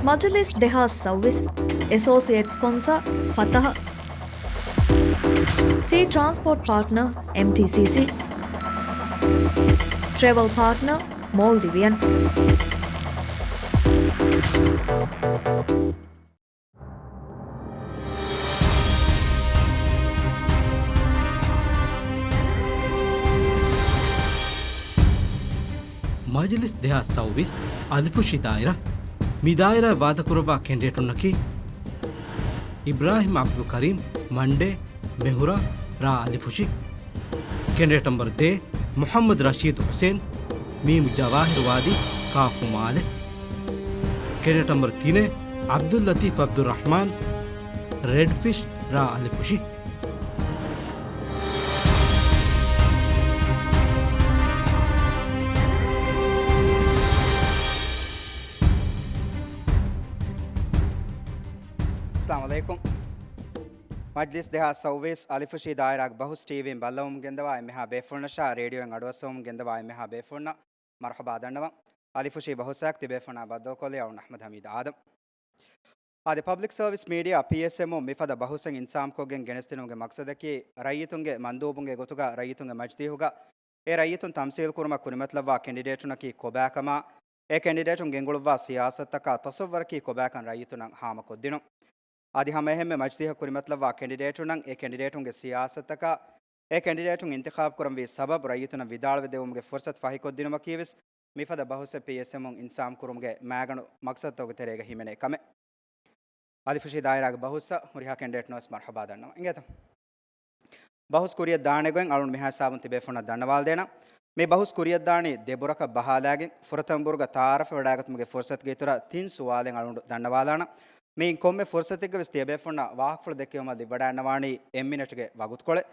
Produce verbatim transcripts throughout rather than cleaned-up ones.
މަޖިލިސް ދެހާސް ސައުވީސް، އެސޯސިއޭޓް ސްޕޮންސަރ ފަތަހަ، ސީ ޓްރާންސްޕޯޓް ޕާޓްނަރ އެމްޓީސީސީ، ޓްރެވެލް ޕާޓްނަރ މޯލްޑިވިއަން. މަޖިލިސް ދެހާސް ސައުވީސް އަލިފުށި ދާއިރާ. މި ދާއިރާ ވާދަކުރައްވާ ކެންޑިޑޭޓުންނަކީ، އިބްރާހިމް އަބްދުލް ކަރީމް، މަންޑޭ، މެހުރާ، ރ އަލިފުށި. ކެނޑިޑޭޓް ނަމްބަރު ދޭއް، މުޙައްމަދު ރަޝީދު ޙުސެން، މީމު ޖަވާހިރު ވާދީ، ކ މާލެ. ކެނޑިޑޭޓް ނަމްބަރު ތިނެއް، ޢަބްދުއްލަތީފް ޢަބްދުއްރަޙްމާން، ރެޑް ފިޝް، ރ އަލިފުށި. އައްސަލާމު ޢަލައިކުމް. މަޖްލިސް ދެހާސް ސައުވީސް އަލިފުށީ ދާއިރާގެ ބަހުސް ޓީވީން ބައްލަވަމުން ގެންދަވާ އެންމެހާ ބޭފުޅުންނަށާ، ރޭޑިއޯއިން އަޑުއައްސަވަމުން ގެންދަވާ އެންމެހާ ބޭފުޅުންނަށް މަރުޙަބާ ދަންނަވަން. އަލިފުށީ ބަހުސްއާއެކު ތިބޭފުޅުންނާ ބައްދަލުކޮށްލީ އަޅުން އަޙްމަދު ޙަމީދު އާދަމް. އާދެ، ޕަބްލިކް ސަރވިސް މީޑިއާ، ޕީއެސްއެމްއުން މިފަދަ ބަހުސެއް އިންސާމްކޮށްގެން ގެނެސްދިނުމުގެ މަޤްޞަދަކީ، ރައްޔިތުންގެ މަންދޫބުންގެ ގޮތުގަ ރައްޔިތުންގެ މަޖިލީހުގަ އެ ރައްޔިތުން ތަމްސީލްކުރުމަށް ކުރިމަތިލައްވާ ކެނޑިޑޭޓުންނަކީ ކޮބާކަމާ، އެ ކެނޑިޑޭޓުން ގެންގުޅުއްވާ ސިޔާސަތުތަކާ ތަޞައްވަރަކީ ކޮބާކަން ރައްޔިތުންނަށް ހާމަކޮށްދިނުން. އަދި ހަމައެހެންމެ މަޖިލީހަށް ކުރިމަތިލައްވާ ކެނޑިޑޭޓުންނަށް އެ ކެނޑިޑޭޓުންގެ ސިޔާސަތުތަކާ، އެ ކެނޑިޑޭޓުން އިންތިޚާބުކުރަންވީ ސަބަބު ރައްޔިތުންނަށް ވިދާޅުވެދެވުމުގެ ފުރުޞަތު ފަހިކޮށްދިނުމަކީވެސް މިފަދަ ބަހުސްއެއް ޕީއެސްއެމްއުން އިންސާމްކުރުމުގެ މައިގަނޑު މަޤްޞަދުތަކުގެ ތެރޭގަ ހިމެނޭ ކަމެއް. އަލިފުށީ ދާއިރާގެ ބަހުސްއަށް ހުރިހާ ކެނޑިޑޭޓުންނަށް ވެސް މަރުޙަބާ ދަންނަވަން. އިނގޭތަ؟ ބަހުސް ކުރިއަށް ދާނެ ގޮތް އަޅުން މިހާ ހިސާބުން ތިބޭފުޅުންނަށް ދަންނަވާލަދޭނަން. މި ބަހުސް ކުރިއަށް ދާނީ ދެ ބުރަކަށް ބަހާލާގެން، ފުރަތަމަ ބުރުގަ ތަޢާރަފް ވެވަޑައިގަތުމުގެ ފުރުޞަތުގެ އިތުރަށް ތިން ސުވާލެއް އަޅުން ދަންނަވާލާނަން. މިއިން ކޮންމެ ފުރުޞަތެއްގަ ވެސް ތިޔަބޭފުޅުންނަށް ވާހަކަފުޅު ދެއްކެވުމަށް ލިބިވަޑައިގަންނަވާނީ އެއް މިނެޓުގެ ވަގުތުކޮޅެއް.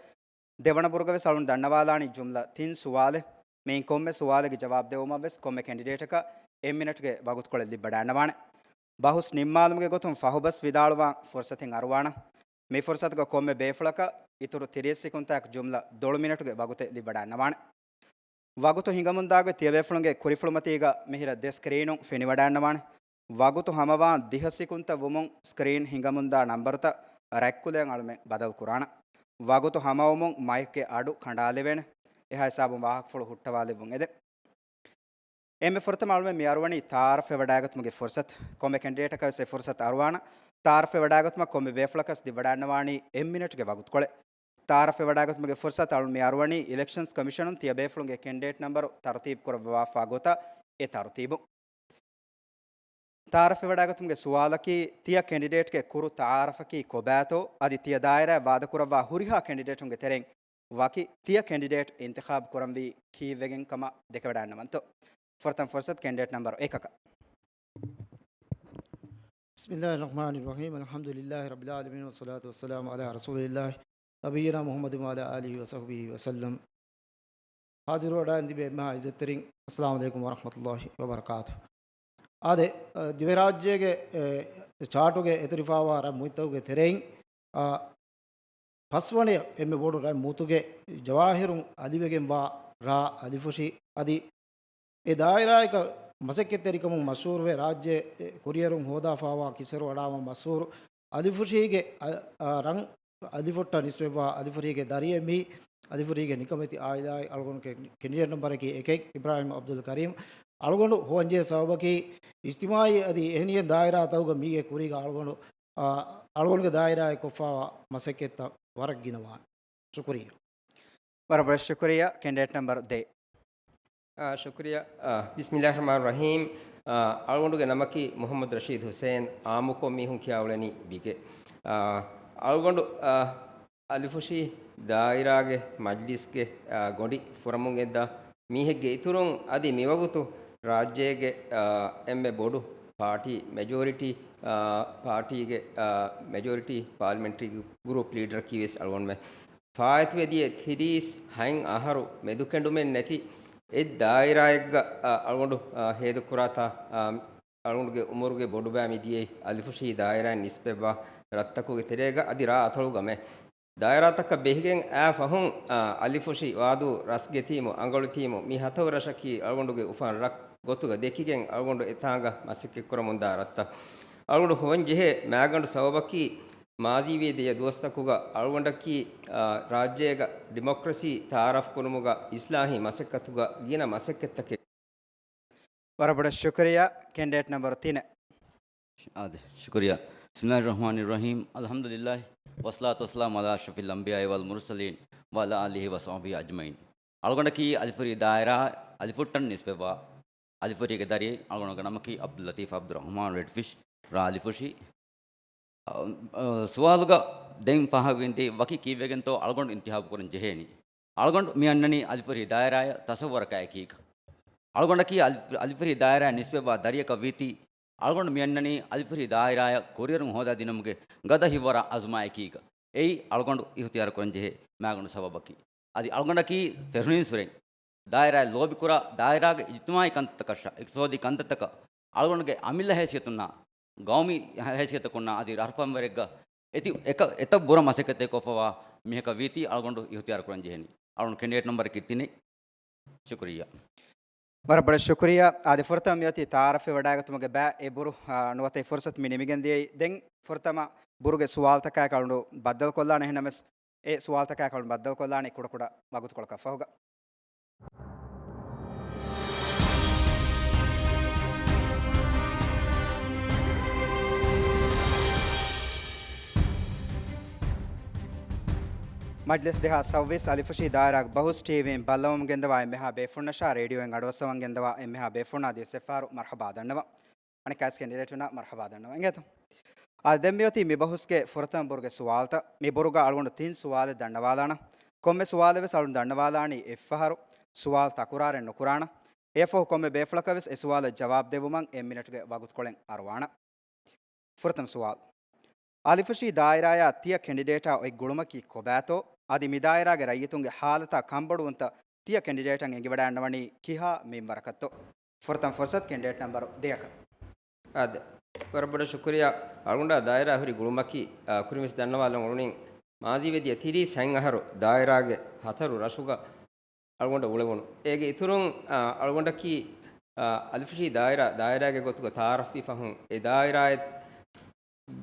ދެވަނަ ބުރުގަ ވެސް އަޅުން ދަންނަވާލާނީ ޖުމްލަ ތިން ސުވާލެއް. މިއިން ކޮންމެ ސުވާލެއްގެ ޖަވާބު ދެވުމަށް ވެސް ކޮންމެ ކެނޑިޑޭޓަކަށް އެއް މިނެޓުގެ ވަގުތުކޮޅެއް ލިބިވަޑައިގަންނަވާނެ. ބަހުސް ނިންމާލުމުގެ ގޮތުން ފަހުބަސް ވިދާޅުވާން ފުރުޞަތެއް އަރުވާނަން. މި ފުރުޞަތުގަ ކޮންމެ ބޭފުޅަކަށް އިތުރު ތިރީސް ސިކުންތާއެކު ޖުމްލަ ދޮޅު މިނެޓުގެ ވަގުތެއް ލިބިވަޑައިގަންނަވާނެ. ވަގުތު ހިނގަމުންދާ ގޮތް ތިޔަބޭފުޅުންގެ ކުރިފުޅުމަތީގަ މިހިރަ ދެ ސްކްރީނުން ފެނިވަޑައިގަންނަވާނެ. ވަގުތު ހަމަވާން ދިހަ ސިކުންތައް ވުމުން ސްކްރީން ހިނގަމުންދާ ނަންބަރުތައް ރަތްކުލައިން އަޅުމެން ބަދަލުކުރާނަން. ވަގުތު ހަމަވުމުން މައިކްގެ އަޑު ކަނޑާލެވޭނެ. އެހާ ހިސާބުން ވާހަކަފުޅު ހުއްޓަވާލެއްވުން އެދެން. އެންމެ ފުރަތަމަ އަޅުމެން މި އަރުވަނީ ތަޢާރަފް ވެވަޑައިގަތުމުގެ ފުރުޞަތު. ކޮންމެ ކެނޑިޑޭޓަކަށް ވެސް އެ ފުރުޞަތު އަރުވާނަން. ތަޢާރަފް ވެވަޑައިގަތުމަށް ކޮންމެ ބޭފުޅަކަސް ލިބިވަޑައިގަންނަވާނީ އެއް މިނެޓުގެ ވަގުތުކޮޅެއް. ތަޢާރަފް ވެވަޑައިގަތުމުގެ ފުރުޞަތު އަޅުން މި އަރުވަނީ އިލެކްޝަންސް ކޮމިޝަނުން ތިޔަބޭފުޅުންގެ ކެނޑިޑޭޓް ނަންބަރު ތަރުތީބު ކުރައްވާފާ ގޮތަށް އެ ތަރުތީބު. ތަޢާރަފް ވެވަޑައިގަތުމުގެ ސުވާލަކީ، ތިޔަ ކެނޑިޑޭޓްގެ ކުރު ތަޢާރަފަކީ ކޮބާތޯ، އަދި ތިޔަ ދާއިރާއަށް ވާދަކުރައްވާ ހުރިހާ ކެނޑިޑޭޓުންގެ ތެރެއިން ވަކި ތިޔަ ކެނޑިޑޭޓް އިންތިޚާބު ކުރަންވީ ކީއްވެގެން ކަމަށް ދެކެވަޑައިގަންނަވަންތޯ. ފުރަތަމަ ފުރުޞަތު ކެނޑިޑޭޓް ނަންބަރު އެކަކަށް. بسم الله الرحمن الرحيم. الحمد لله رب العالمين، والصلاة والسلام على رسول الله نبينا محمد وعلى آله وصحبه وسلم. ހާޒިރުވެވަޑައިގެން ތިބި އެންމެހާ ޢިއްޒަތްތެރިން، އައްސަލާމު ޢަލައިކުމް ވަރަޙްމަތުﷲި ވަބަރަކާތުހު. އާދެ، އަ، ދިވެހިރާއްޖޭގެ، އެ، ޗާޓުގެ އެތެރިފާވާ ރަށް މުއްތަކުގެ ތެރެއިން، އަ، ފަސްވަނަޔަށް އެންމެ ބޮޑު ރަށް މުއްތުގެ ޖަވާހިރުން އަލިވެގެންވާ ރ އަލިފުށި އަދި އެ ދާއިރާއަކަށް މަސައްކަތްތެރިކަމުން މަޝްހޫރުވެ، ރާއްޖެ ކުރިއެރުން ހޯދާފާވާ ކިސަރު އަޅާމަ މަޝްހޫރު އަލިފުށީގެ އަ، އަ، ރަން އަލިފުއްޓަށް ނިސްބަތްވާ އަލިފުށީގެ ދަރިއެއް މީ. އަލިފުށީގެ ނިކަމެތި އާއިލާއި އަޅުގަނޑުގެ ކެނޑިޑޭޓް ނަންބަރަކީ އެކެއް، އިބްރާހިމް އަބްދުލް ކަރީމް. އަޅުގަނޑު ހުވަންޖެހޭ ސަބަބަކީ، އިޖްތިމާޢީ އަދި އެހެނިހެން ދާއިރާތަކުގަ މީގެ ކުރީގަ އަޅުގަނޑު، އަ، އަޅުގަނޑުގެ ދާއިރާއަށް ކޮށްފާވާ މަސައްކަތްތައް ވަރަށް ގިނަވާނެ. ޝުކުރިއްޔާ. ވަރަށް ބޮޑަށް ޝުކުރިއްޔާ، ކެނޑިޑޭޓް ނަންބަރު ދޭއް. އާ، ޝުކުރިއްޔާ. އާ، ބިސްމިއްލާހިއްރަޙްމާނިއްރަޙީމް. އާ، އަޅުގަނޑުގެ ނަމަކީ މުޙައްމަދު ރަޝީދު ޙުސެން، އާއްމުކޮށް މީހުން ކިޔާ އުޅެނީ ބިގެ. އާ، އަޅުގަނޑު، އާ، އަލިފުށީ ދާއިރާގެ މަޖްލިސްގެ، އާ، ގޮނޑި ފުރަމުން ގެންދާ މީހެއްގެ އިތުރުން އަދި މިވަގުތު ރާއްޖޭގެ، އާ، އެންމެ ބޮޑު ޕާޓީ މެޖޯރިޓީ، އާ، ޕާޓީގެ، އާ، މެޖޯރިޓީ ޕާލިމެންޓްރީ ގްރޫޕް ލީޑަރަކީ ވެސް އަޅުގަނޑުމެ. ފާއިތުވެދިޔަ ތިރީސް ހަތް އަހަރު މެދުކެނޑުމެއް ނެތި އެއް ދާއިރާއެއްގަ، އަ، އަޅުގަނޑު، އަ، ހޭދަކުރާތާ، އަ، އަޅުގަނޑުގެ އުމުރުގެ ބޮޑުބައި މިދިޔައީ އަލިފުށީ ދާއިރާއިން ނިސްބަތްވާ ރަށްތަކުގެ ތެރޭގަ އަދި ރާ އަތޮޅުގަމެ. ދާއިރާތަކަށް ބެހިގެން އާ ފަހުން، އަ، އަލިފުށި، ވާދޫ، ރަސްގެ ތީމު، އަނގަޅު ތީމު މި ހަތަރު ރަށަކީ އަޅުގަނޑުގެ އުފަން ރަށް. ގޮތުގަ ދެކިގެން އަޅުގަނޑު އެތާނގަ މަސައްކަތްކުރަމުންދާ ރަށްތައް. އަޅުގަނޑު ހޮވަން ޖެހޭ މާގަނޑު ސަބަބަކީ މާޒީވެދިޔަ ދުވަސްތަކުގަ އަޅުގަނޑަކީ، އާ، ރާއްޖޭގަ ޑިމޮކްރަސީ ތައާރަފްކުރުމުގަ އިސްލާހީ މަސައްކަތުގަ ގިނަ މަސައްކަތްތަކެއް. ވަރަށް ބޮޑަށް ޝުކުރިއްޔާ، ކެންޑިޑޭޓް ނަމްބަރު ތިނެއް. އާދެ، ޝުކުރިއްޔާ. بسم الله الرحمن الرحيم. الحمد لله. والصلاة والسلام على أشرف الأنبياء والمرسلين وعلى آله وصحبه أجمعين. އަޅުގަނޑަކީ އަލިފުށި ދާއިރާ އަލިފުއްޓަށް ނިސްބަތްވާ، އަލިފުށީގެ ދަރިއެއް. އަޅުގަނޑުގެ ނަމަކީ ޢަބްދުއްލަޠީފް ޢަބްދުއްރަޙްމާން ރެޑްފިޝް، ރ އަލިފުށި. އަ، އަ، ސުވާލުގަ ދެން ފާހަގަވިންތީ ވަކި ކީއްވެގެންތޯ އަޅުގަނޑު އިންތިހާބު ކުރަން ޖެހޭނީ. އަޅުގަނޑު މި އަންނަނީ އަލިފުށި ދާއިރާއަށް ތަޞައްވަރަކާ އެކީގަ. އަޅުގަނޑަކީ އަލި-، އަލިފުށި ދާއިރާއަށް ނިސްބަތްވާ ދަރިއަކަށް ވީތީ، އަޅުގަނޑު މި އަންނަނީ އަލިފުށި ދާއިރާއަށް ކުރިއެރުން ހޯދާދިނުމުގެ ގަދަ ހިތްވަރާ އަޒުމާއެކީގަ. އެއީ އަޅުގަނޑު އިހުތިޔާރު ކުރަން ޖެހޭ މާގަނޑު ސަބަބަކީ. އަދި އަޅުގަނޑަކީ ފެށުނީންސުރެން ދާއިރާއަށް ލޯބިކުރާ، ދާއިރާގެ އިޖްތިމާޢީ ކަންތައްތަކަށާ، އިޤްތިޞާދީ ކަންތައްތަކަށް އަޅުގަނޑުގެ އަމިއްލަ ހައިސިއްޔަތުންނާ، ގައުމީ ހައިސިއްޔަތަކުންނާ އަދި ރަށްރަށްފަންވަރެއްގަ އެތި އެކަ-، އެތައް ބުރަ މަސައްކަތެއް ކޮށްފަވާ މީހަކަށް ވީތީ އަޅުގަނޑު އިހުތިޔާރު ކުރަން ޖެހެނީ. އަޅުގަނޑު ކެންޑިޑޭޓް ނަމްބަރަކީ ތިނެއް. ޝުކުރިއްޔާ. ވަރަށް ބޮޑަށް ޝުކުރިއްޔާ. އާދެ، ފުރަތަމަ މިއޮތީ ތައާރަފެއް ވަޑައިގަތުމުގެ ބައި އެ ބުރު، އާ، ނުވަތަ އެ ފުރުސަތު މި ނިމިގެން ދިޔައީ. ދެން ފުރަތަމަ ބުރުގެ ސުވާލުތަކާއެކު އަޅުގަނޑު ބައްދަލުކޮށްލާނެ. އެހެންނަމަވެސް އެ ސުވާލުތަކާއެކު އަޅުގަނޑު ބައްދަލުކޮށްލާނީ ކުޑަކުޑަ ވަގުތުކޮޅަކަށް ފަހުގަ. މަޖްލިސް ދެހާސް ސައުވީސް އަލިފުށީ ދާއިރާގެ ބަހުސް ޓީވީން ބައްލަވަމުން ގެންދަވާ އެންމެހާ ބޭފުޅުންނަށާ ރޭޑިއޯއިން އަޑުއައްސަވަން ގެންދަވާ އެންމެހާ ބޭފުޅުންނާ ދިޔަސް އެއްފަހަރު މަރްޙަބާ ދަންނަވަން. އަނެއްކާވެސް ކެންޑިޑޭޓުންނަށް މަރްޙަބާ ދަންނަވަން. އިނގޭތޯ؟ އާދެ، ދެން މިއޮތީ މި ބަހުސްގެ ފުރަތަމަ ބުރުގެ ސުވާލުތައް. މި ބުރުގަ އަޅުގަނޑު ތިން ސުވާލެއް ދަންނަވާލާނަން. ކޮންމެ ސުވާލެއް ވެސް އަޅުގަނޑު ދަންނަވާލާނީ އެއްފަހަރު. ސުވާލު ތަކުރާރެއް ނުކުރާނަން. އެއަށްފަހު ކޮންމެ ބޭފުޅަކަށް ވެސް އެ ސުވާލަށް ޖަވާބު ދެއްވުމަށް އެއް މިނެޓުގެ ވަގުތުކޮޅެއް އަރުވާނަން. ފުރަތަމަ ސުވާލު. އަލިފުށީ ދާއިރާއާ ތިޔަ ކެންޑިޑޭޓާ އޮތް ގުޅުމަކީ ކޮބާތޯ؟ އަދި މި ދާއިރާގެ ރައްޔިތުންގެ ހާލަތާ ކަންބޮޑުވުންތައް ތިޔަ ކެންޑިޑޭޓަށް އެނގިވަޑައިގަންނަވަނީ ކިހާ މިންވަރަކަށްތޯ؟ ފުރަތަމަ ފުރުސަތު ކެންޑިޑޭޓް ނަމްބަރު ދެއަކަށް. އާދެ، ވަރަށް ބޮޑަށް ޝުކުރިއްޔާ. އަޅުގަނޑާ ދާއިރާ ހުރި ގުޅުމަކީ، އާ، ކުރިންވެސް ދަންނަވާލަން އުޅުނީ މާޒީވެދިޔަ ތިރީސް ހަތް އަހަރު ދާއިރާގެ ހަތަރު ރަށުގަ އަޅުގަނޑަށް އުޅެވުނު. އޭގެ އިތުރުން، އާ، އަޅުގަނޑަކީ، އާ، އަލިފުށީ ދާއިރާ، ދާއިރާގެ ގޮތުގަ ތައާރަފްވި ފަހުން އެ ދާއިރާއެއް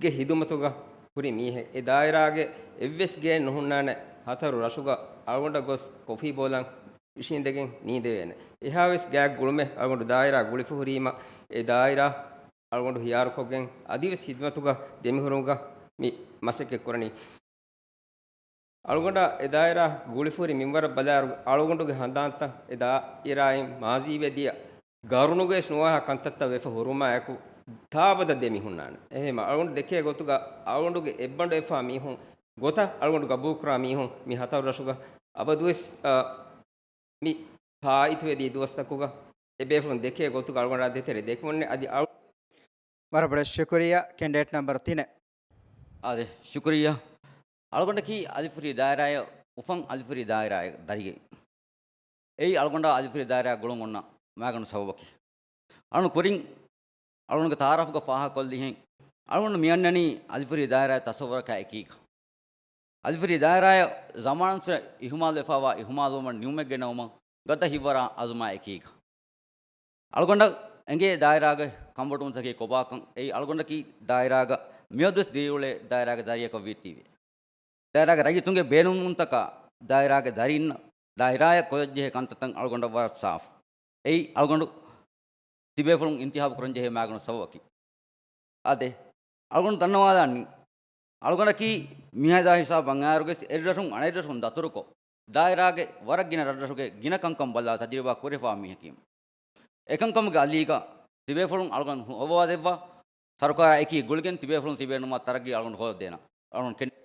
ގެ ހިދުމަތުގަ ހުރި މީހެއް. އެ ދާއިރާގެ އެއްވެސް ގެއެއް ނުހުންނާނެ ހަތަރު ރަށުގަ އަޅުގަނޑަށް ގޮސް ކޮފީ ބޯލަން އިށީނދެގެން ނީނދެވޭނެ. އެހާވެސް ގާތް ގުޅުމެއް އަޅުގަނޑު ދާއިރާ ގުޅިފަ ހުރީމަ، އެ ދާއިރާ އަޅުގަނޑު ހިޔާރުކޮށްގެން އަދިވެސް ހިދުމަތުގަ ދެމިހުރުމުގަ މި މަސައްކަތް ކުރަނީ. އަޅުގަނޑާ އެ ދާއިރާ ގުޅިފަ ހުރި މިންވަރަށް ބަލާއިރު، އަޅުގަނޑުގެ ހަނދާންތައް އެ ދާއިރާއިން މާޒީވެދިޔަ ގަރުނުގައިސް ނުވާހާ ކަންތައްތައް ވެފަ ހުރުމާއެކު، ތާ ބަދަ ދެ މި ހުންނާނެ. އެހެންވީމަ، އަޅުގަނޑު ދެކޭ ގޮތުގަ އަޅުގަނޑުގެ އެއްބަނޑު އެއްފަހަރު މީހުން ގޮތަށް އަޅުގަނޑު ގަބޫލުކުރާ މީހުން މި ހަތަރު ރަށުގަ އަބަދުވެސް، އަ، މި ފާއިތުވެދިޔަ ދުވަސްތަކުގަ އެ ބޭފުޅުން ދެކޭ ގޮތުގަ އަޅުގަނޑާ ދޭތެރޭ ދެކުމެއް ނެތް. އަދި އަޅު- ވަރަށް ބޮޑަށް ޝުކުރިއްޔާ، ކެންޑިޑޭޓް ނަމްބަރު ތިނެއް. އާދެ، ޝުކުރިއްޔާ. އަޅުގަނޑަކީ އަލިފުށީ ދާއިރާއަށް އުފަން އަލިފުށީ ދާއިރާގެ ދަރިއެއް. އެއީ އަޅުގަނޑާ އަލިފުށީ ދާއިރާ ގުޅުން އޮންނަ މާގަނޑު ސަބަބަކީ. އަޅުގަނޑު ކުރިން އަޅުގަނޑުގެ ތައާރަފުގަ ފާހަގަކޮށްލިހެން، އަޅުގަނޑު މިއަންނަނީ އަލިފުށީ ދާއިރާއަށް ތަޞައްވަރަކާ އެކީގަ. އަލިފުށީ ދާއިރާއަށް ޒަމާނުންސުރެ އިހުމާލުވެފަވާ އިހުމާލުވުމަށް ނިމުމެއް ގެނައުމަށް ގަދަ ހިތްވަރާ އަޒުމާ އެކީގަ. އަޅުގަނޑަށް އެނގޭ ދާއިރާގެ ކަންބޮޑުވުންތަކީ ކޮބާކަން. އެއީ އަޅުގަނޑަކީ ދާއިރާގަ މިއަދުވެސް ދިރިއުޅޭ ދާއިރާގެ ދަރިއަކަށް ވީތީވެ. ދާއިރާގެ ރައްޔިތުންގެ ބޭނުންވުންތަކާ ދާއިރާގެ ދަރީންނަށް ދާއިރާއަށް ކޮށްދޭ ކަންތައްތައް އަޅުގަނޑަށް ވަރަށް ސާފު. އެއީ އަޅުގަނޑު ތިބޭފުޅުން އިންތިހާބު ކުރަން ޖެހޭ މާގަނޑު ސަބަބަކީ. އާދެ، އަޅުގަނޑު ދަންނަވާލާނީ، އަޅުގަނޑަކީ މިހާތާ ހިސާބަށް އައިއިރުގެ އެއްރަށުން އަނެއްރަށުން ދަތުރުކޮށް، ދާއިރާގެ ވަރަށް ގިނަ ރަށްރަށުގެ ގިނަ ކަންކަން ބަލާ ތަޖުރިބާ ކުރެފާ މީހަކީ. އެކަންކަމުގެ އަލީގަ ތިބޭފުޅުން އަޅުގަނޑު ހޮވާދެއްވާ، ސަރުކާރާ އެކީ ގުޅިގެން ތިބޭފުޅުން ތިބޭނުމާ ތަރައްގީ އަޅުގަނޑު ހޯދަދޭނަން. އަޅުގަނޑު ކެން-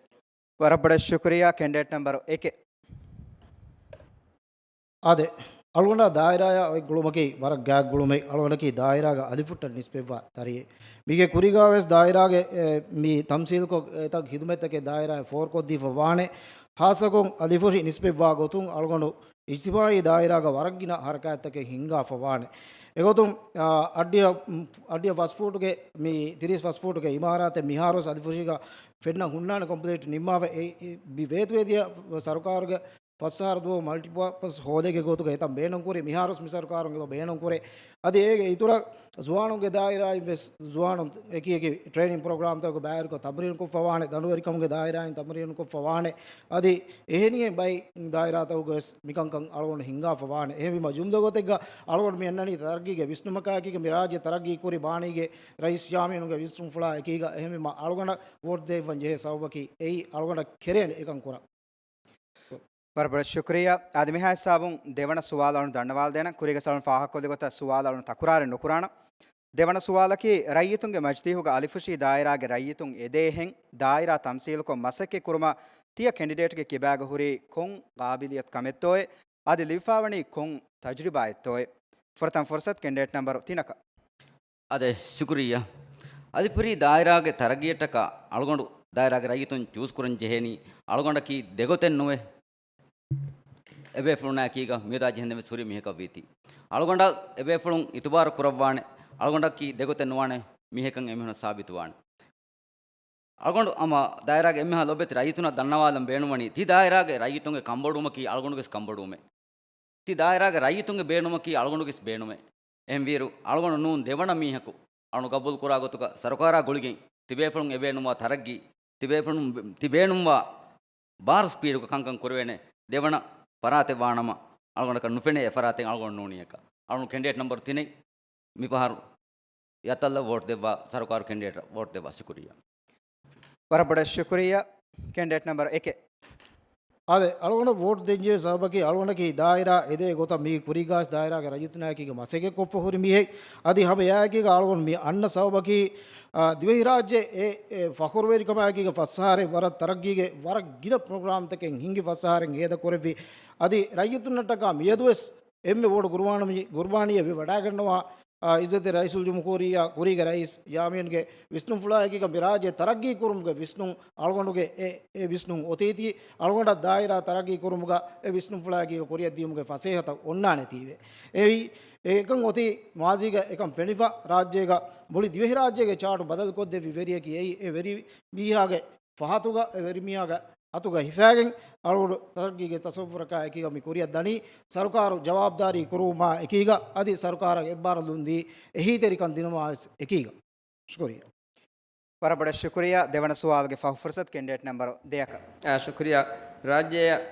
ވަރަށް ބޮޑަށް ޝުކުރިއްޔާ، ކެންޑިޑޭޓް ނަމްބަރު އެކެއް. އާދެ، އަޅުގަނޑާ ދާއިރާއާ އޮތް ގުޅުމަކީ ވަރަށް ގާތް ގުޅުމެއް. އަޅުގަނޑަކީ ދާއިރާގެ އަލިފުއްޓަށް ނިސްބަތްވާ ދަރިއެއް. މީގެ ކުރީގާވެސް ދާއިރާގެ، އެ، މި ތަމްސީލުކޮށް އެތައް ހިދުމަތްތަކެއް ދާއިރާއަށް ފޯރުކޮށްދީފަ ވާނެ. ހާއްސަކޮށް އަލިފުށި ނިސްބަތްވާ ގޮތުން އަޅުގަނޑު އިޖްތިމާޢީ ދާއިރާގަ ވަރަށް ގިނަ ހަރަކާތްތަކެއް ހިންގާފަ ވާނެ. އެގޮތުން، އާ، އައްޑިހަ، އައްޑިހަ ފަސް ފޫޓުގެ، މި ތިރީސް ފަސް ފޫޓުގެ އިމާރާތެއް މިހާރުވެސް އަލިފުށީގަ ފެންނަ ހުންނާނެ ކޮމްޕްލީޓް ނިންމާފަ. އެ، އެ، މި ވޭތުވެދިޔަ ސަރުކާރުގެ ފަސްއަހަރު ދުވަހު މަލްޓިޕާޕަސް ހޯލޭގެ ގޮތުގަ އެތަން ބޭނުން ކުރި، މިހާރުސް މި ސަރުކާރުން އެބަ ބޭނުން ކުރޭ. އަދި އޭގެ އިތުރަށް ޒުވާނުންގެ ދާއިރާއިން ވެސް ޒުވާނުން އެކި އެކި ޓްރޭނިން ޕްރޮގްރާމްތަކަށް ބައިވެރިކޮށް ތަމްރީނުކޮށްފަ ވާނެ، ދަނޑުވެރިކަމުގެ ދާއިރާއިން ތަމްރީނުކޮށްފަ ވާނެ. އަދި އެހެނިހެން ބައެއް ދާއިރާތަކުގަ ވެސް މިކަންކަން އަޅުގަނޑު ހިންގާފަ ވާނެ. އެހެންވީމަ ޖުމްލަ ގޮތެއްގަ އަޅުގަނޑު މި އަންނަނީ ތަރައްގީގެ ވިސްނުމަކާއެކީގަ މި ރާއްޖެ ތަރައްގީ ކުރި ބާނީގެ ރައީސް ޔާމީނުގެ ވިސްނުންފުޅާ އެކީގަ. އެހެންވީމަ އަޅުގަނޑަށް ވޯޓް ދޭއްވަން ޖެހޭ ސަބަބަކީ އެއީ އަޅުގަނޑަށް ކެރޭނެ އެކަން ކުރަން. ވަރަށް ބޮޑަށް ޝުކުރިއްޔާ. އަދި މިހާ ހިސާބުން ދެވަނަ ސުވާލު އަޅުން ދަންނަވާލަދޭނަން. ކުރީގަ ސަޅުން ފާހަގަކޮށްލި ގޮތަށް ސުވާލު އަޅުން ތަކުރާރެއް ނުކުރާނަން. ދެވަނަ ސުވާލަކީ، ރައްޔިތުންގެ މަޖިލީހުގަ އަލިފުށީ ދާއިރާގެ ރައްޔިތުން އެދޭހެން ދާއިރާ ތަމްސީލުކޮށް މަސައްކަތް ކުރުމަށް ތިޔަ ކެންޑިޑޭޓްގެ ކިބާގަ ހުރީ ކޮން ގާބިލިއްޔަތު ކަމެއްތޯއޭ؟ އަދި ލިބިފާވަނީ ކޮން ތަޖުރިބާއެއްތޯއޭ؟ ފުރަތަމަ ފުރުސަތު ކެންޑިޑޭޓް ނަމްބަރު ތިނަކަށް. އާދެ، ޝުކުރިއްޔާ. އަލިފުށީ ދާއިރާގެ ތަރައްގީއަށްޓަކާ އަޅުގަނޑު ދާއިރާގެ ރައްޔިތުން ޗޫސް ކުރަން ޖެހޭނީ އަޅުގަނޑަކީ ދެގޮތެއް ނުވެ، އެބޭފުޅުންނާ އެކީގަ މިއަދާ ޖެހެންދެން ވެސް ހުރި މީހަކަށް ވީތީ. އަޅުގަނޑަށް އެބޭފުޅުން އިތުބާރު ކުރައްވާނެ. އަޅުގަނޑަކީ ދެގޮތެއް ނުވާނެ މީހެކަން އެމީހުނަށް ސާބިތުވާނެ. އަޅުގަނޑު ހަމަ ދާއިރާގެ އެންމެހާ ލޯބިވެތި ރައްޔިތުންނަށް ދަންނަވާލަން ބޭނުންވަނީ، ތި ދާއިރާގެ ރައްޔިތުންގެ ކަންބޮޑުވުމަކީ އަޅުގަނޑުގެ ވެސް ކަންބޮޑުވުމެއް. ތި ދާއިރާގެ ރައްޔިތުންގެ ބޭނުމަކީ އަޅުގަނޑުގެ ވެސް ބޭނުމެއް. އެހެންވީއިރު، އަޅުގަނޑު ނޫން ދެވަނަ މީހަކު. އަޅުގަނޑު ގަބޫލު ކުރާ ގޮތުގަ ސަރުކާރާ ގުޅިގެން ތިބޭފުޅުން އެބޭނުންވާ ތަރައްގީ، ތިބޭފުޅުން، ތި ބޭނުންވާ ވާރު ސްޕީޑުގަ ކަންކަން ކުރެވޭނެ ދެވަނަ ފަރާތެއް ވާނަމަ، އަޅުގަނޑަކަށް ނުފެނޭ އެ ފަރާތެއް އަޅުގަނޑު ނޫނީއަކަށް. އަޅުގަނޑު ކެންޑިޑޭޓް ނަމްބަރު ތިނެއް މިފަހަރު އަތަށްލަ ވޯޓް ދެއްވާ ސަރުކާރު ކެންޑިޑޭޓަށް ވޯޓް ދެއްވާ. ޝުކުރިއްޔާ. ވަރަށް ބޮޑަށް ޝުކުރިއްޔާ. ކެންޑިޑޭޓް ނަމްބަރު އެކެއް. އާދެ، އަޅުގަނޑަށް ވޯޓް ދޭންޖެހޭ ސަބަބަކީ އަޅުގަނޑަކީ ދާއިރާ އެދޭ ގޮތަށް މީ ކުރީގާސް ދާއިރާގެ ރައްޔިތުންނާއެކީގަ މަސައްކަތް ކޮށްފަ ހުރި މީހެއް. އަދި ހަމަ އެއާއެކީގަ އަޅުގަނޑު މި އަންނަ ސަބަބަކީ، އާ، ދިވެހިރާއްޖެ އެ، އެ ފަޚުރުވެރިކަމާއެކީގަ ފަސް އަހަރެއް ވަރަށް ތަރައްގީގެ ވަރަށް ގިނަ ޕްރޮގްރާމްތަކެއް ހިންގި ފަސް އަހަރެއް އޭދަ ކުރެއްވި. އަދި ރައްޔިތުންނަށްޓަކާ މިއަދުވެސް އެންމެ ބޮޑު ގުރުބާނީ، ގުރުބާނީއެއް ވެވަޑައިގަންނަވާ، އާ، އިއްޒަތްތެރި ރައީސުލްޖުމްހޫރިއްޔާ ކުރީގެ ރައީސް ޔާމީންގެ ވިސްނުންފުޅާއެކީގަ މި ރާއްޖެ ތަރައްގީ ކުރުމުގެ ވިސްނުން އަޅުގަނޑުގެ އެ، އެ ވިސްނުން އޮތީތީ، އަޅުގަނޑަށް ދާއިރާ ތަރައްގީ ކުރުމުގަ އެ ވިސްނުންފުޅާއެކީގަ ކުރިއަށް ދިޔުމުގެ ފަސޭހަތައް އޮންނާނެތީވެ. އެއީ، އެކަން އޮތީ މާޒީގަ އެކަން ފެނިފަ، ރާއްޖޭގަ މުޅި ދިވެހިރާއްޖޭގެ ޗާޓު ބަދަލުކޮށްދެއްވި ވެރިއަކީ އެއީ، އެ ވެރި މީހާގެ ފަހަތުގަ، އެ ވެރިމީހާގެ އަތުގަ ހިފާގެން އަޅުގަނޑު ތަރައްގީގެ ތަސައްވުރަކާ އެކީގަ މި ކުރިއަށް ދަނީ، ސަރުކާރު ޖަވާބުދާރީ ކުރުވުމާ އެކީގަ، އަދި ސަރުކާރަށް އެއްބާރުލުންދީ އެހީތެރިކަން ދިނުމާ ވެސް އެކީގަ. ޝުކުރިއްޔާ. ވަރަށް ބޮޑަށް ޝުކުރިއްޔާ. ދެވަނަ ސުވާލުގެ ފަހު ފުރުސަތު ކެންޑިޑޭޓް ނަމްބަރު ދެއަކަށް. އާ، ޝުކުރިއްޔާ. ރާއްޖެއަށް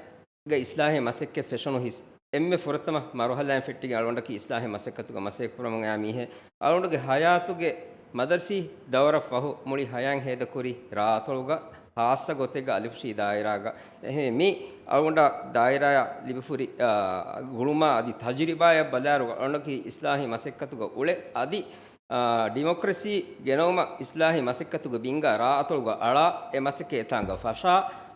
ގެ އިސްލާހީ މަސައްކަތް ފެށުނު ހިސް އެންމެ ފުރަތަމަ މަރުހަލާއިން ފެއްޓިގެން އަޅުގަނޑަކީ އިސްލާހީ މަސައްކަތުގަ މަސައްކަތް ކުރަމުން އައި މީހެއް. އަޅުގަނޑުގެ ހަޔާތުގެ މަދަރުސީ ދައުރަށް ފަހު މުޅި ހަޔާތް ހޭދަކުރީ ރާއަތޮޅުގަ، ހާއްސަ ގޮތެއްގަ އަލިފުށީ ދާއިރާގަ. އެހެން މި އަޅުގަނޑަށް ދާއިރާއަށް ލިބިފުރި، އާ، ގުޅުމާ އަދި ތަޖުރިބާއަށް ބަލާއިރު އަޅުގަނޑަކީ އިސްލާހީ މަސައްކަތުގަ އުޅެ އަދި، އާ، ޑިމޮކްރަސީ ގެނައުމަށް އިސްލާހީ މަސައްކަތުގެ ބިންގާ ރާއަތޮޅުގަ އަޅާ އެ މަސައްކަތް އެތާނގަ ފަށާ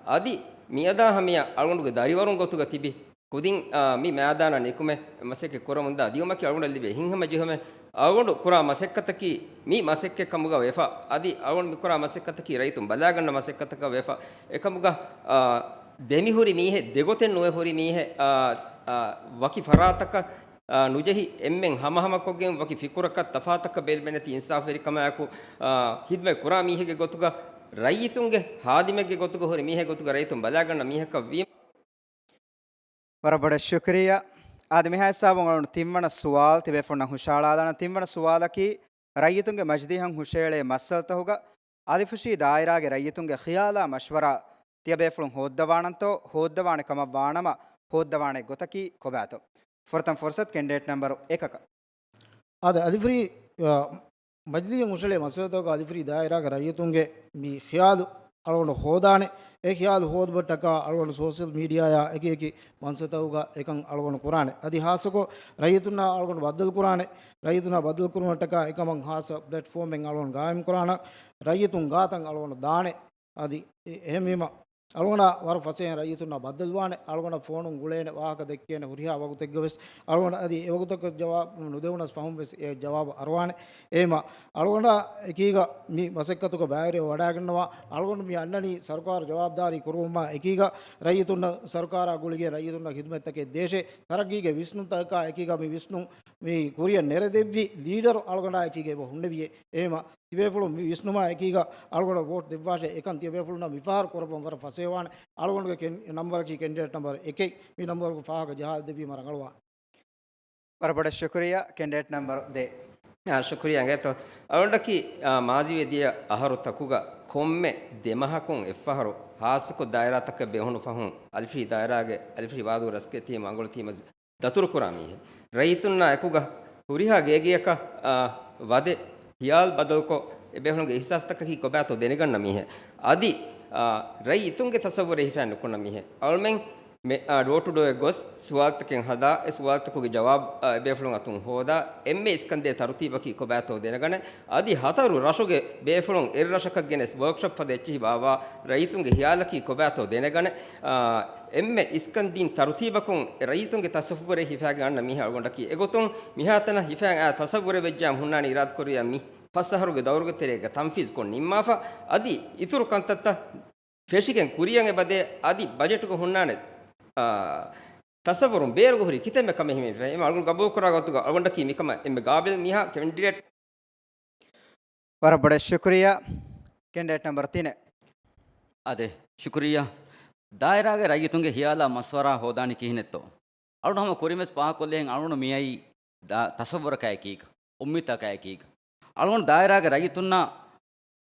އަދި މިއަދާ ހަމަޔަށް އަޅުގަނޑުގެ ދަރިވަރުން ގޮތުގަ ތިބި ކުދިން، އާ، މި މައިދާނަށް ނިކުމެ މަސައްކަތް ކުރަމުންދާ ދިއުމަކީ އަޅުގަނޑަށް ލިބޭ ހިތްހަމަޖެހުމެއް. އަޅުގަނޑު ކުރާ މަސައްކަތަކީ މި މަސައްކަތް ކަމުގަ ވެފަ. އަދި އަޅުގަނޑު މި ކުރާ މަސައްކަތަކީ ރައްޔިތުން ބަލާގަންނަ މަސައްކަތަކަށް ވެފަ. އެކަމުގަ، އާ، ދެމިހުރި މީހެއް ދެގޮތެއް ނުވެ ހުރި މީހެއް، އާ، އާ، ވަކި ފަރާތަކަށް، އާ، ނުޖެހި އެންމެން ހަމަހަމަކޮށްގެން ވަކި ފިކުރަކަށް ތަފާތަކަށް ބެލިމެނެތި އިންސާފުވެރިކަމާއެކު، އާ، ހިދުމަތް ކުރާ މީހެއްގެ ގޮތުގަ ރައްޔިތުންގެ ހާދިމެއްގެ ގޮތުގަ ހުރި މީހެއް ގޮތުގަ ރައްޔިތުން ބަލާގަންނަ މީހަކަށް ވީމަ. ވަރަށް ބޮޑަށް ޝުކުރިއްޔާ. އާދެ، މިހާ ހިސާބުން އަޅުން ތިންވަނަ ސުވާލު ތިބޭފުޅުންނަށް ހުށަހަޅާލާނަން. ތިންވަނަ ސުވާލަކީ، ރައްޔިތުންގެ މަޖިލީހަށް ހުށައެޅޭ މައްސަލަތަކުގަ އަލިފުށީ ދާއިރާގެ ރައްޔިތުންގެ ޚިޔާލާ މަޝްވަރާ ތިޔަބޭފުޅުން ހޯއްދަވާނަންތޯ؟ ހޯއްދަވާނެ ކަމަށް ވާނަމަ، ހޯއްދަވާނެ ގޮތަކީ ކޮބާތޯ؟ ފުރަތަމަ ފުރުސަތު ކެންޑިޑޭޓް ނަމްބަރު އެކަކަށް. އާދެ، އަލިފުށީ، އާ، މަޖިލީހަށް ހުށައެޅޭ މައްސަލަތަކުގަ އަލިފުށީ ދާއިރާގެ ރައްޔިތުންގެ މި ޚިޔާލު އަޅުގަނޑު ހޯދާނެ. އެ ޚިޔާލު ހޯދުމަށްޓަކާ އަޅުގަނޑު ސޯޝަލް މީޑިއާއާ އެކި އެކި މަންސަތަކުގަ އެކަން އަޅުގަނޑު ކުރާނެ. އަދި ހާއްސަކޮށް ރައްޔިތުންނާ އަޅުގަނޑު ބައްދަލު ކުރާނެ. ރައްޔިތުންނާ ބައްދަލު ކުރުމަށްޓަކާ އެކަމަށް ހާއްސަ ޕްލެޓްފޯމެއް އަޅުގަނޑު ގާއިމް ކުރާނަން. ރައްޔިތުން ގާތަށް އަޅުގަނޑު ދާނެ. އަދި އެ-، އެހެންވީމަ، އަޅުގަނޑާ ވަރަށް ފަސޭހަ ރައްޔިތުންނާ ބައްދަލުވާނެ. އަޅުގަނޑަށް ފޯނުން ގުޅޭނެ، ވާހަކަ ދެއްކޭނެ ހުރިހާ ވަގުތެއްގަ ވެސް އަޅުގަނޑަށް އަދި އެވަގުތަކަށް ޖަވާބު ނުދެވުނަސް ފަހުން ވެސް އެ ޖަވާބު އަރުވާނެ. އެހެންވީމަ، އަޅުގަނޑާ އެކީގަ މި މަސައްކަތުގަ ބައިވެރިވެ ވަޑައިގަންނަވާ. އަޅުގަނޑު މި އަންނަނީ ސަރުކާރު ޖަވާބުދާރީ ކުރުވުމާ އެކީގަ ރައްޔިތުންނަށް ސަރުކާރާ ގުޅިގެން ރައްޔިތުންނަށް ޚިދުމަތްތަކެއް ދޭށޭ. ތަރައްގީގެ ވިސްނުންތަކާ އެކީގަ މި ވިސްނުން މި ކުރިއަށް ނެރެދެއްވި ލީޑަރު އަޅުގަނޑާ އެކީގަ އެބަ ހުންނެވިއޭ. އެހެންވީމަ، ތިބޭފުޅުން މި ވިސްނުމާ އެކީގަ އަޅުގަނޑަށް ވޯޓް ދެއްވާށޭ. އެކަން ތިޔަބޭފުޅުންނަށް މިފަހަރު ކުރައްވަން ވަރަށް ފަސޭހަވާނެ. އަޅުގަނޑުގެ ކެން-، ނަންބަރަކީ ކެންޑިޑޭޓް ނަންބަރު އެކެއް. މި ނަންބަރުގެ ފާހަގަ ޖަހާލަދެއްވީމަ ރަނގަޅުވާނެ. ވަރަށް ބޮޑަށް ޝުކުރިއްޔާ. ކެންޑިޑޭޓް ނަންބަރު ދޭއް. އާ، ޝުކުރިއްޔާ އިނގޭތޯ. އަޅުގަނޑަކީ، އާ، މާޒީ ވެދިޔަ އަހަރު ތަކުގަ ކޮންމެ ދެ މަހަކުން އެއްފަހަރު ހާއްސަކޮށް ދާއިރާތަކަށް ބޭނުނު ފަހުން އަލިފިށި ދާއިރާގެ އަލިފިށި ވާދޫ ރަސްގެ ތީމް އަނގޮޅު ތީމަށް ދަތުރުކުރާ މީހެއް. ރައްޔިތުންނާ އެކުގަ ހުރިހާ ގޭގެއަކަށް، އާ، ވަދެ ހިޔާލު ބަދަލުކޮށް، އެބޭފުޅުންގެ އިހްސާސްތަކަކީ ކޮބާތޯ ދެނެގަންނަ މީހެއް. އަދި، އާ، ރައްޔިތުންގެ ތަސައްވުރެއް ހިފައި ނުކުންނަ މީހެއް. އަޅުމެން މެ-، އާ، ޑޯ ޓު ޑޯއެއް ގޮސް ސުވާލުތަކެއް ހަދާ، އެ ސުވާލުތަކުގެ ޖަވާބު، އާ، އެބޭފުޅުން އަތުން ހޯދާ، އެންމެ އިސްކަންދޭ ތަރުތީބަކީ ކޮބާތޯ ދެނެގަނެ، އަދި ހަތަރު ރަށުގެ ބޭފުޅުން އެއްރަށަކަށް ގެނެސް ވޯކްޝޮޕް ފަދަ އެއްޗެހި ބާއްވާ، ރައްޔިތުންގެ ހިޔާލަކީ ކޮބާތޯ ދެނެގަނެ، އާ، އެންމެ އިސްކަންދީން ތަރުތީބަކުން ރައްޔިތުންގެ ތަސައްވުރެއް ހިފާގެން އަންނަ މީހާ އަޅުގަނޑަކީ. އެގޮތުން މިހާތަނަށް ހިފާ އާ ތަސައްވުރެއް ވެއްޖާމަ ހުންނާނީ އިރާދަކުރިޔާ މި ފަސް އަހަރުގެ ދައުރުގެ ތެރޭގަ ތަންފީޒްކޮށް ނިންމާފަ، އަދި އިތުރު ކަންތައްތައް ފެށިގެން ކުރިޔަށް އެބަދޭ، އަދި ބަޖެޓުގަ ހުންނާނެ، އާ، ތަސައްވުރުން ބޭރުގަ ހުރި ކިތަންމެ ކަމެއް ހިމެނިފަ. އެމަ އަޅުގަނޑު ގަބޫލުކުރާ ގޮތުގަ އަޅުގަނޑަކީ މިކަމަށް އެންމެ ގާބިލް މީހާ ކެންޑިޑޭޓް. ވަރަށް ބޮޑަށް ޝުކުރިއްޔާ. ކެންޑިޑޭޓް ނަންބަރު ތިނެއް. އާދެ، ޝުކުރިއްޔާ. ދާއިރާގެ ރައްޔިތުންގެ ހިޔާލާ މަޝްވަރާ ހޯދާނީ ކިހިނެއްތޯ؟ އަޅުގަނޑު ހަމަ ކުރިންވެސް ފާހަގަކޮށްލިހެން އަޅުގަނޑު މިއައީ ދާ-، ތަސައްވުރަކާއެކީގަ، އުއްމީދަކާއެކީގަ. އަޅުގަނޑު ދާއިރާގެ ރައްޔިތުންނާ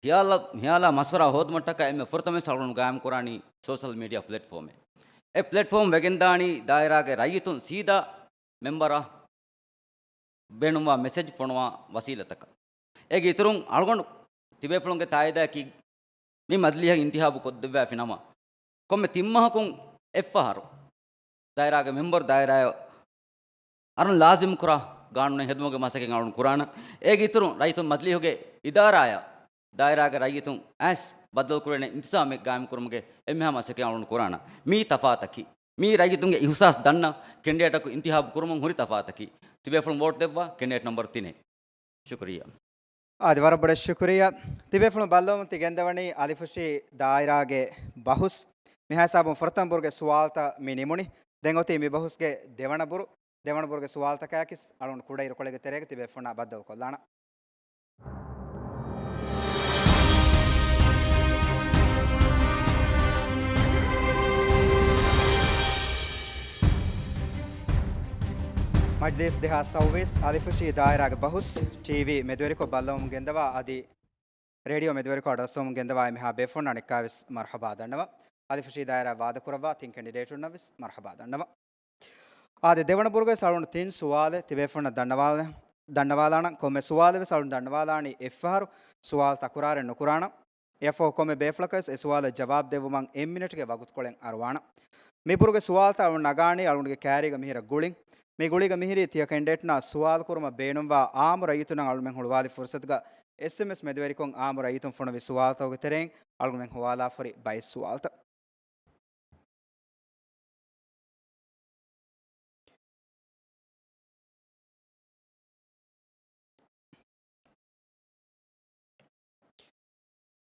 ހިޔާލަ-، ހިޔާލާ މަޝްވަރާ ހޯދުމަށްޓަކާ އެންމެ ފުރަތަމަވެސް އަޅުގަނޑު ގާއިމް ކުރާނީ ސޯޝަލް މީޑިއާ ޕްލެޓްފޯމެއް. އެ ޕްލެޓްފޯމް ވެގެންދާނީ ދާއިރާގެ ރައްޔިތުން ސީދާ މެމްބަރަށް ބޭނުންވާ މެސެޖް ފޮނުވާ ވަސީލަތަކަށް. އޭގެ އިތުރުން އަޅުގަނޑު ތިބޭފުޅުންގެ ތާއީދަކީ މި މަޖިލީހަށް އިންތިހާބު ކޮށްދެއްވާފި ނަމަ، ކޮންމެ ތިން މަހަކުން އެއްފަހަރު ދާއިރާގެ މެމްބަރު ދާއިރާއަށް އަރަން ލާޒިމް ކުރާ ގާނޫނެއް ހެދުމުގެ މަސައްކަތް އަޅުން ކުރާނަ. އޭގެ އިތުރުން ރައްޔިތުން މަޖިލީހުގެ އިދާރާއަށް ދާއިރާގެ ރައްޔިތުން އައިސް ބައްދަލުކުރޭނެ އިންތިޒާމެއް ގާއިމް ކުރުމުގެ އެންމެހާ މަސައްކަތް އަޅުން ކުރާނަ. މީ ތަފާތަކީ. މީ ރައްޔިތުންގެ އިހުސާސް ދަންނަ ކެންޑިޑޭޓަކު އިންތިހާބު ކުރުމުން ހުރި ތަފާތަކީ. ތިބޭފުޅުން ވޯޓް ދެއްވާ ކެންޑިޑޭޓް ނަންބަރު ތިނެއް. ޝުކުރިއްޔާ. އާދެ، ވަރަށް ބޮޑަށް ޝުކުރިއްޔާ. ތިބޭފުޅުން ބައްލަވަމުން ތި ގެންދަވަނީ އަލިފުށި ދާއިރާގެ ބަހުސް. މިހާ ހިސާބުން ފުރަތަމަ ބުރުގެ ސުވާލުތައް މި ނިމުނީ. ދެން އޮތީ މި ބަހުސްގެ ދެވަނަ ބުރު. ދެވަނަ ބުރުގެ ސުވާލުތަކާއެކީ އަޅުން ކުޑައިރުކޮޅެއްގެ ތެރޭގަ ތިބޭފުޅުންނާ ބައްދަލުކޮށްލާނަ. މަޖްލީސް ދެހާސް ސައުވީސް އަލިފުށި ދާއިރާގެ ބަހުސް ޓީވީ މެދުވެރިކޮށް ބައްލަވަމުން ގެންދަވާ އަދި ރޭޑިއޯ މެދުވެރިކޮށް އަޑުއައްސަވަމުން ގެންދަވާ އެންމެހާ ބޭފުޅުންނަށް އަނެއްކާވެސް މަރުޙަބާ ދަންނަވަން. އަލިފުށި ދާއިރާ ވާދަކުރައްވާ ތިން ކެންޑިޑޭޓުންނަށްވެސް މަރުޙަބާ ދަންނަވަން. އާދެ، ދެވަނަ ބުރުގައި އަޅުން ތިން ސުވާލެއް ތިބޭފުޅުންނަށް ދަންނަވާލަ-، ދަންނަވާލާނަން. ކޮންމެ ސުވާލެއް ވެސް އަޅުން ދަންނަވާލާނީ އެއްފަހަރު. ސުވާލު ތަކުރާރެއް ނުކުރާނަން. އެއަށްފަހު ކޮންމެ ބޭފުޅަކަށް ވެސް އެ ސުވާލަށް ޖަވާބު ދެއްވުމަށް އެއް މިނެޓުގެ ވަގުތުކޮޅެއް އަރުވާނަން. މި ބުރުގެ ސުވާލުތައް އަޅުން ނަގާނީ އަޅުންގެ ކައިރީގަ މިހިރަ ގުޅިން. މި ގުޅީގަ މިހިރީ ތިޔަ ކެންޑިޑޭޓުންނާ ސުވާލު ކުރުމަށް ބޭނުންވާ އާއްމު ރައްޔިތުންނަށް އަޅުމެން ހުޅުވާލި ފުރުސަތުގަ އެސްއެމްއެސް މެދުވެރިކޮށް އާއްމު ރައްޔިތުން ފޮނުވި ސުވާލުތަކުގެ ތެރެއިން އަޅުގަނޑުމެން ހުވާލާފަ ހުރި ބައެއް ސުވާލުތައް.